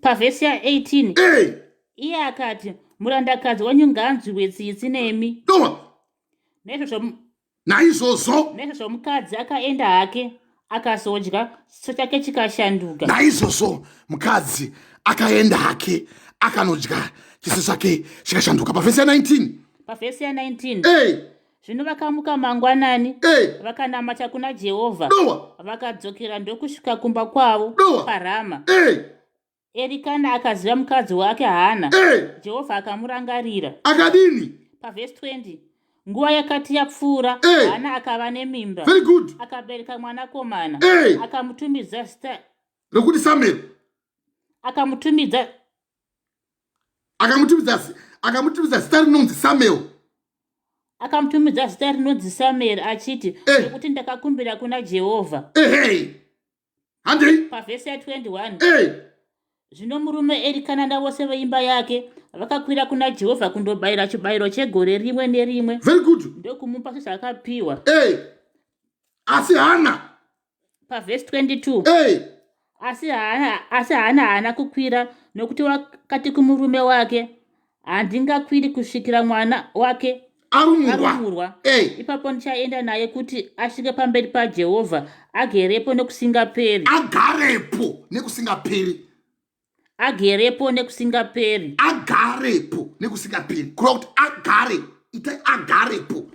Pavhesi ya18, hey. Iye akati, murandakadzi wenyu ngaanzwiwe tsitsi nemi. Dowa. Naizvozvo Naizvozvo Naizvozvo mukadzi akaenda hake, akazodya, chiso chake chikashanduka. Naizvozvo mukadzi akaenda hake, akanodya, chiso chake chikashanduka. Pavhesi ya19. Pavhesi ya19. Hey. Zvino vakamuka mangwanani, Hey. vakanamata kuna Jehovha. Dowa. Vakadzokera ndokusvika kumba kwavo Dowa. paRama. Hey. Erikana akaziva mukadzi wake Hana. Hey. Jehovha akamurangarira. Akadini? Pavhesi 20, nguva yakati yapfuura, Hey. Hana akava nemimba. Very good. Akabereka mwanakomana. Hey. Akamutumidza zita rokuti Samuel. Akamutumidza Akamutumidza zita rinonzi Samuel. Akamutumidza zita rinonzi Samueri, achiti, Eh. Nokuti ndakakumbira kuna Jehovha. Ehei, handei. Pavhesi ya21. Hey. Zvino murume Erikana navose veimba yake vakakwira kuna Jehovha kundobayira chibayiro chegore rimwe nerimwe, Very good. ndokumupa sezvaakapiwa. Hey. Asi Hana. Pavhesi 22. Hey. Asi Hana haana kukwira, nokuti wakati kumurume wake, handingakwiri kusvikira mwana wake arumurwa. Arumurwa. Hey. Ipapo ndichaenda naye kuti asvike pamberi paJehovha, agerepo nekusingaperi. Agarepo nekusingaperi. Agerepo nekusingaperi. Agarepo nekusingaperi, kureva kuti agare, itai agarepo.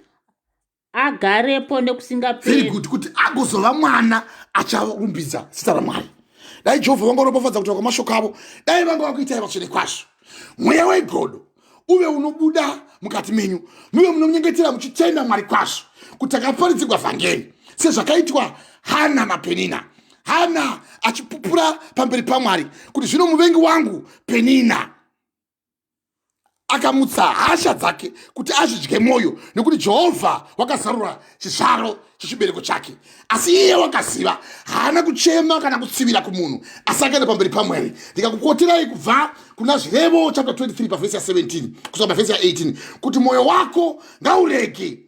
Agarepo Very nekusingaperi. good, kuti agozova mwana acharumbidza zita raMwari. Dai Jehovha vanga ropafadza kutaura kwamashoko avo, dai vanga vakuitai vatsvene kwazvo. Mweya wegodo uve unobuda mukati menyu, muve munonyengetera muchitenda Mwari kwazvo kuti takaparidzirwa vhangeri, sezvakaitwa Hana naPenina. Hana achipupura pamberi paMwari kuti zvino muvengi wangu Penina akamutsa hasha dzake kuti azvidye mwoyo, nekuti Jehovha wakazarura chizvaro chechibereko chake. Asi iye wakaziva, haana kuchema kana kutsivira kumunhu, asi akaenda pamberi paMwari. Ndikakukoterai kubva kuna Zvirevo chapter 23 pavhesi ya17 kusvika pavhesi ya18 kuti mwoyo wako ngaurege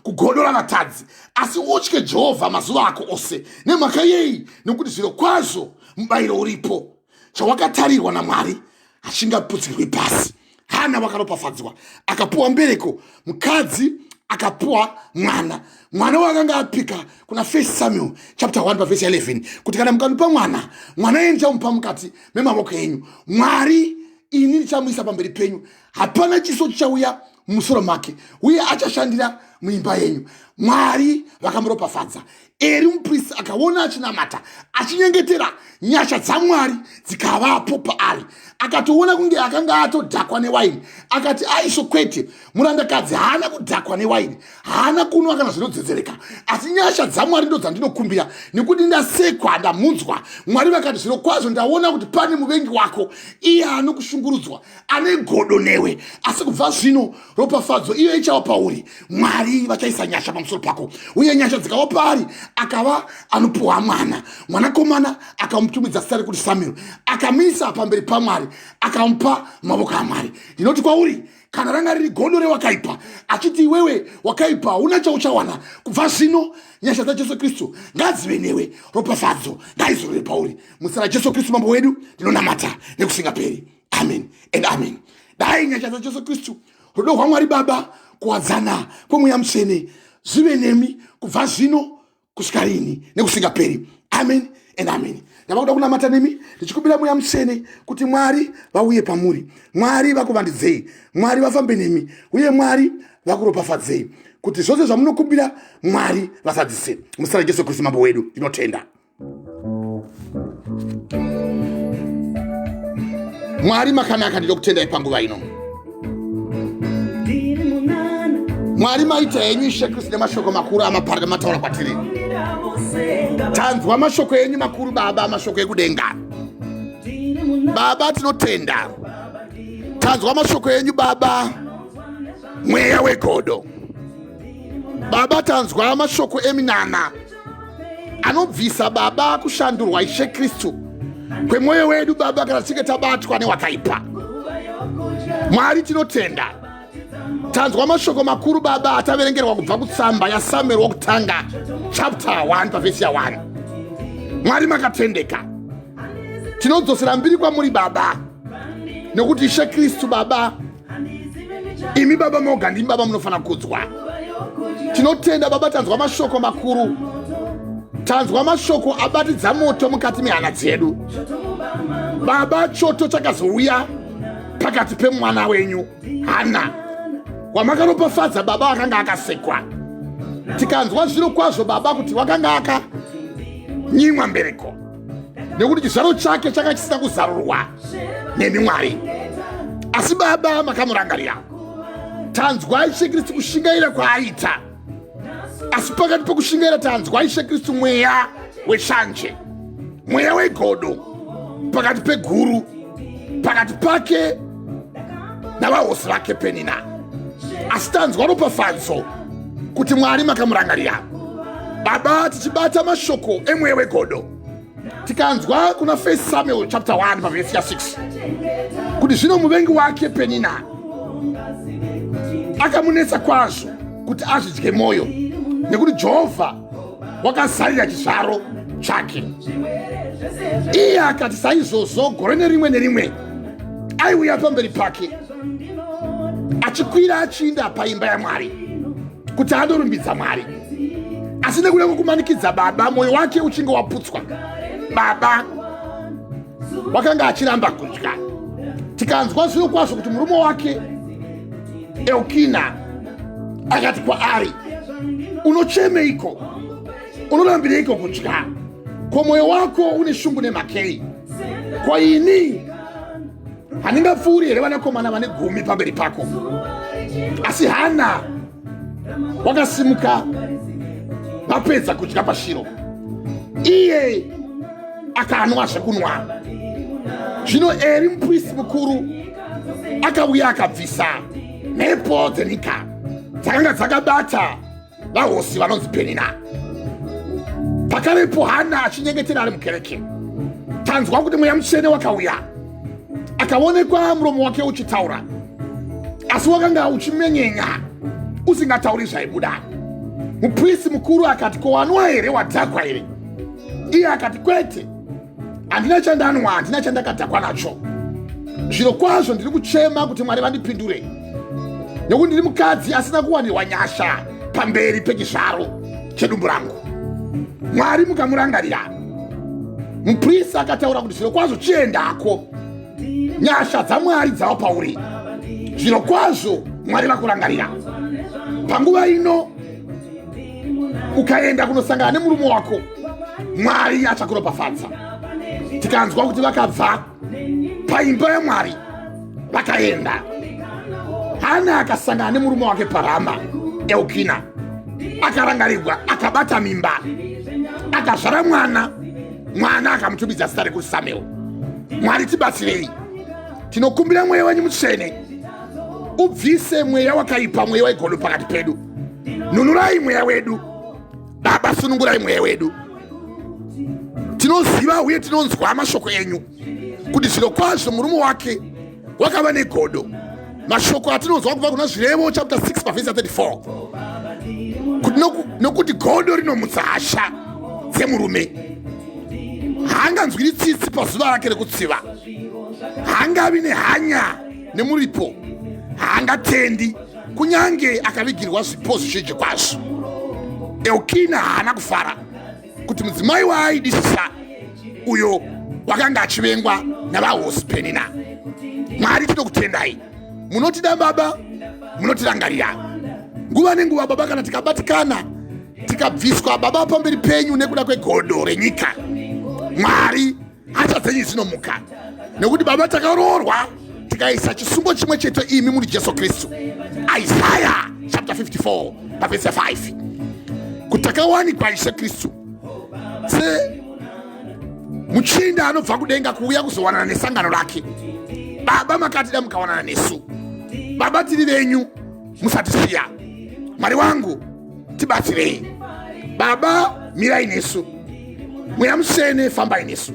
kugodora vatadzi, asi utye Jehovha mazuva ako ose. Nemhaka yei? Nekuti zviro kwazvo mubayiro uripo, chawakatarirwa naMwari hachingaputsirwi pasi. Hana wakaropafadzwa, akapuwa mbereko, mukadzi akapuwa mwana, mwana wakanga apika kuna First Samuel chapter 1 pavhesi ya11 kuti kana mukandipa mwana, mwana iye ndichamupa mukati memavoko enyu. Mwari. Ini ndichamuisa pamberi penyu, hapana chiso chichauya mumusoro make, uye achashandira muimba yenyu. Mwari vakamuropafadza. Eri mupristi akaona achinamata achinyengetera, nyasha dzaMwari dzikavapo paari. Akatoona kunge akanga atodhakwa newaini, akati, Aisvo kwete, murandakadzi haana kudhakwa newaini, haana kunwa kana zvinodzedzereka, asi nyasha dzaMwari ndo dzandinokumbira, nekuti ndasekwa, ndamhunzwa. Mwari vakati, Zviro kwazvo ndaona kuti pane muvengi wako, iye anokushungurudzwa, ane godo newe, asi kubva zvino ropafadzo iyo ichava pauri. Mwari vachaisa nyasha pamusoro pako. Uye nyasha dzikava paari, akava anopuhwa mwana, mwanakomana, akamutumidza zita rekuti Samuel, akamuisa pamberi paMwari, akamupa mavoko aMwari. Ndinoti kwauri, kana ranga riri godo rewakaipa achiti iwewe wakaipa, hauna chauchawana, kubva zvino nyasha dzaJesu Kristu ngadzive newe, ropafadzo ngaizorore pauri. Muzita raJesu Kristu Mambo wedu ndinonamata nekusingaperi. Amen and amen. Dai nyasha dzaJesu Kristu, rudo rwaMwari Baba, kuwadzana kwemweya mutsvene zvive nemi kubva zvino kusvika rini nekusingaperi. Amen and amen. Ndava kuda kunamata nemi ndichikumbira mweya mutsvene kuti Mwari vauye pamuri, Mwari vakuvandidzei, Mwari vafambe nemi, uye Mwari vakuropafadzei, kuti zvose zvamunokumbira Mwari vasadzise. Muzita raJesu Kristu Mambo wedu ndinotenda. Mwari makanaka, ndinokutendai panguva ino. Mwari maita henyu, Ishe Kristu, nemashoko makuru amaparira mataura kwatiri. Tanzwa mashoko enyu makuru, Baba, mashoko ekudenga. Baba, tinotenda. Tanzwa mashoko enyu, Baba, mweya wegodo. Baba, tanzwa mashoko eminana anobvisa, Baba, kushandurwa, Ishe Kristu, kwemwoyo wedu, Baba, kana tichinge tabatwa newakaipa. Mwari, tinotenda. Tanzwa mashoko makuru, Baba, ataverengerwa kubva kutsamba yaSamuel wokutanga chapter 1 pavhesi ya1. Mwari makatendeka. Tinodzosera mbiri kwamuri, Baba, nekuti Ishe Kristu, Baba, imi Baba moga ndimi Baba munofanira kudzwa. Tinotenda, Baba. Tanzwa mashoko makuru, tanzwa mashoko abatidza moto mukati mehana dzedu, Baba. Choto chakazouya pakati pemwana wenyu Hana wamakaropafadza, Baba, akanga akasekwa. Tikanzwa zviro kwazvo, Baba, kuti wakanga akanyimwa mbereko nekuti chizvaro chake changa chisina kuzarurwa nemi, Mwari, asi Baba makamurangarira. Tanzwa, Ishe Kristu, kushingaira kwaaita, asi pakati pekushingaira tanzwa, Ishe Kristu, mweya weshanje, mweya wegodo pakati peguru, pakati pake navahosi vake Penina, asi tanzwa ropafadzo kuti Mwari makamurangarira. Baba, tichibata mashoko emweya wegodo, tikanzwa kuna First Samuel chapter 1 pavhesi ya6 kuti zvino muvengi wake Penina akamunetsa kwazvo kuti azvidye mwoyo, nekuti Jehovha wakazarira chizvaro chake. Iye akati, saizvozvo gore nerimwe nerimwe aiuya pamberi pake achikwira achiinda paimba yaMwari kuti andorumbidza Mwari, asi nekuda kwekumanikidza, Baba, mwoyo wake uchinge waputswa, Baba, wakanga achiramba kudya. Tikanzwa zviro kwazvo kuti murume wake Elkina akati kwaari, Unochemeiko? Unorambireiko kudya? Ko mwoyo wako une shungu nemakei? Ko ini handingapfuuri here vanakomana vane gumi pamberi pako? Asi Hana wakasimuka vapedza kudya pashiro, iye akanwa zvekunwa. Zvino Eri mupristi mukuru akauya akabvisa mhepo dzenyika dzakanga dzakabata vahosi vanonzi Penina. Pakarepo Hana achinyengetera ari mukereke, tanzwa kuti mweya mutsvene wakauya, akaonekwa muromo wake uchitaura, asi wakanga uchimenyenya usingatauri zvaibuda. Mupristi mukuru akati, Ko wanwa here? Wadhakwa here? Iye akati, Kwete, handina chandanwa, handina chandakadhakwa nacho. Zviro kwazvo ndiri kuchema kuti Mwari vandipindure, nekuti ndiri mukadzi asina kuwanirwa nyasha pamberi pechizvaro chedumbu rangu. Mwari mukamurangarira. Muprista akataura kuti, Zviro kwazvo chiendako. Nyasha dzaMwari dzava pauri. Zviro kwazvo Mwari vakurangarira. Panguva ino ukaenda kunosangana nemurume wako, Mwari achakuropafadza. Tikanzwa kuti vakabva paimba yaMwari vakaenda, Hana akasangana nemurume wake paRama, Elkina akarangarirwa, akabata mimba, akazvara mwana. Mwana akamutumidza zita rekuti Samuel. Mwari tibatsirei, tinokumbira mweya wenyu mutsvene ubvise mweya wakaipa, mweya wegodo pakati pedu. Nunurai mweya wedu Baba, sunungurai mweya wedu. Tinoziva uye tinonzwa mashoko enyu kuti zviro kwazvo murume wake wakava negodo. Mashoko atinonzwa kubva kuna Zvirevo chapter 6 pavhesi 34 kuti nokuti godo rinomutsa hasha dzemurume, haanganzwiri tsitsi pazuva rake rekutsiva, haangavi nehanya nemuripo, haangatendi kunyange akavigirwa zvipo zvizhinji kwazvo. Elkina haana kufara kuti mudzimai waaidisisa uyo wakanga achivengwa navahosi Penina. Mwari tinokutendai, munotida Baba, munotirangarira nguva nenguva Baba. Kana tikabatikana tikabviswa Baba pamberi penyu nekuda kwegodo renyika, Mwari, hasha dzenyu dzinomuka, nekuti Baba takaroorwa tikaisa chisungo chimwe chete, imi muri Jesu Kristu. Isaya chapter 54 pavhesi ya 5 kuti takawanikwa Ishe Kristu se muchinda anobva kudenga kuuya kuzowanana nesangano rake. Baba, makatida mukawanana nesu. Baba, tiri venyu, musatisiya. Mwari wangu, tibatsirei. Baba, mirai nesu. Mweya Mutsvene, fambai nesu.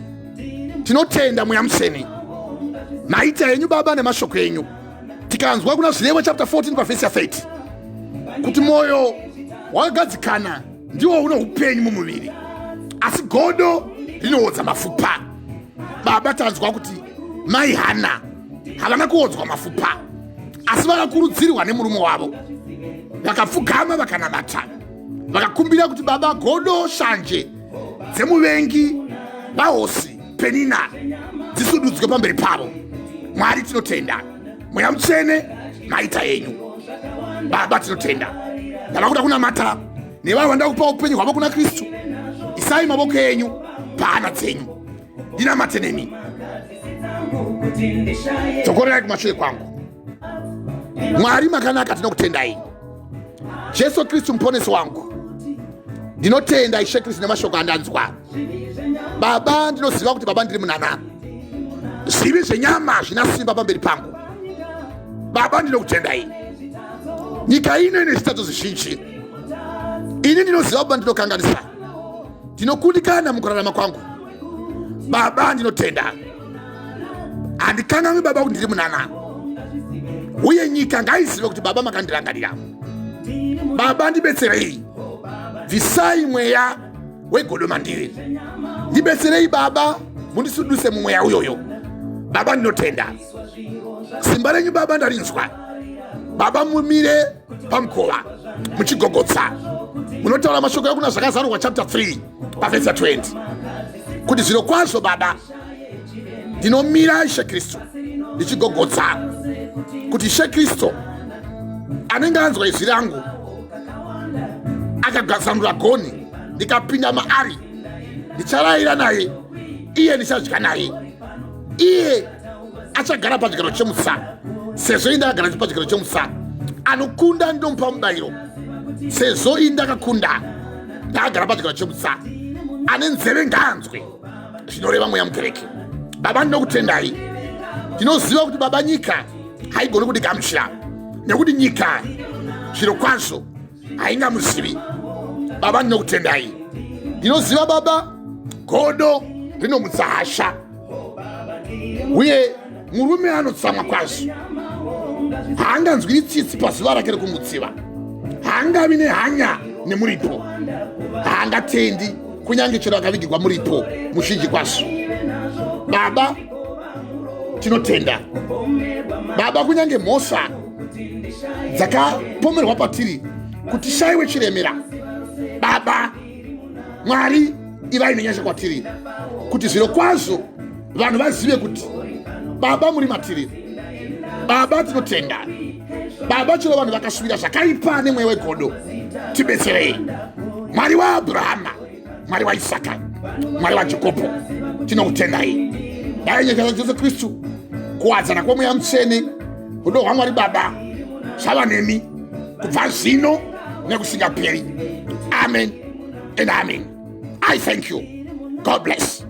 Tinotenda Mweya Mutsvene, maita henyu Baba nemashoko enyu. Tikanzwa kuna Zvirevo chapter 14 pavhesi ya 30 kuti mwoyo wakagadzikana ndiwo uno upenyu mumuviri, asi godo rinoodza mafupa. Baba, tanzwa kuti mai Hana havana kuodzwa mafupa, asi vakakurudzirwa nemurume wavo, vakapfugama, vakanamata, vakakumbira kuti Baba, godo shanje dzemuvengi vahosi Penina dzisududzwe pamberi pavo. Mwari, tinotenda. Mweya Mutsvene, maita yenyu. Baba, tinotenda. Ndava kuda kunamata nevavo vanoda kupa upenyu hwavo kuna Kristu. Isai mavoko enyu pahana dzenyu, ndinamate nemi. Dzokorerai kumashure kwangu. Mwari makanaka, tinokutendai. Jesu Kristu muponesi wangu, ndinotenda Ishe Kristu nemashoko andanzwa. Baba, ndinoziva kuti Baba ndiri munana, zvivi zvenyama zvina simba pamberi pangu. Baba, ndinokutendai. Nyika ino ine zvitadzo zvizhinji. Ini ndinoziva baba ndinokanganisa, ndinokundikana mukurarama kwangu. Baba, ndinotenda, handikanganwi Baba kuti ndiri munana, uye nyika ngaizive kuti Baba makandirangarira. Baba, ndibetserei, bvisai mweya wegodo mandiri. Ndibetserei Baba, mundisuduse mumweya uyoyo. Baba, ndinotenda simba renyu. Baba, ndarinzwa. Baba, mumire pamukova muchigogotsa. Munotaura mashoko ekuna Zvakazarurwa chapter 3 pavhesi ya 20 kuti zviro kwazvo Baba ndinomira, Ishe Kristu, ndichigogotsa, kuti Ishe Kristu anenge anzwa izwi rangu akagazanura goni, ndikapinda maari, ndicharayira naye iye, ndichadya naye iye, achagara pachigaro chemusa sezvo ini ndakagara pachigaro chemusa. Anokunda ndinomupa mubayiro sezvo ini ndakakunda, ndakagara pachigaro chemusa. Ane nzeve ngaanzwe zvinoreva mweya mukereke. Baba, ndinokutendai. Ndinoziva kuti Baba nyika haigoni kundigamuchira, nekuti nyika zviro kwazvo haingamuzivi. Baba, ndinokutendai. Ndinoziva Baba godo rinomutsa hasha, uye murume anotsamwa kwazvo, haanganzwiri tsitsi pazuva rake rekumutsiva, haangavi nehanya nemuripo, haangatendi kunyange chero akavigirwa muripo muzhinji kwazvo. Baba, tinotenda. Baba, kunyange mhosva dzakapomerwa patiri kuti shaiwe chiremera, Baba Mwari, ivai nenyasha kwatiri kuti zviro kwazvo vanhu vazive kuti Baba muri matiri, Baba tinotenda. Baba chero vanhu vakasvira zvakaipa nemweya wegodo, tibetserei. Mwari waAbrahama, Mwari waIsaka, Mwari waJakobo, tinokutendai. Dai nyasha dzaJesu Kristu, kuwadzana kwomweya mutsvene, rudo rwaMwari Baba zvava nemi kubva zvino nekusingaperi. Amen and amen. I thank you. God bless.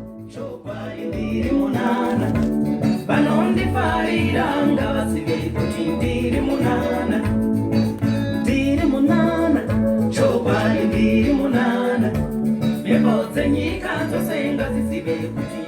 Vanondifarira ngavazive kuti ndiri munana, ndiri munana, chokwadi ndiri munana. Mhepo dzenyika dzose ngadzizive kuti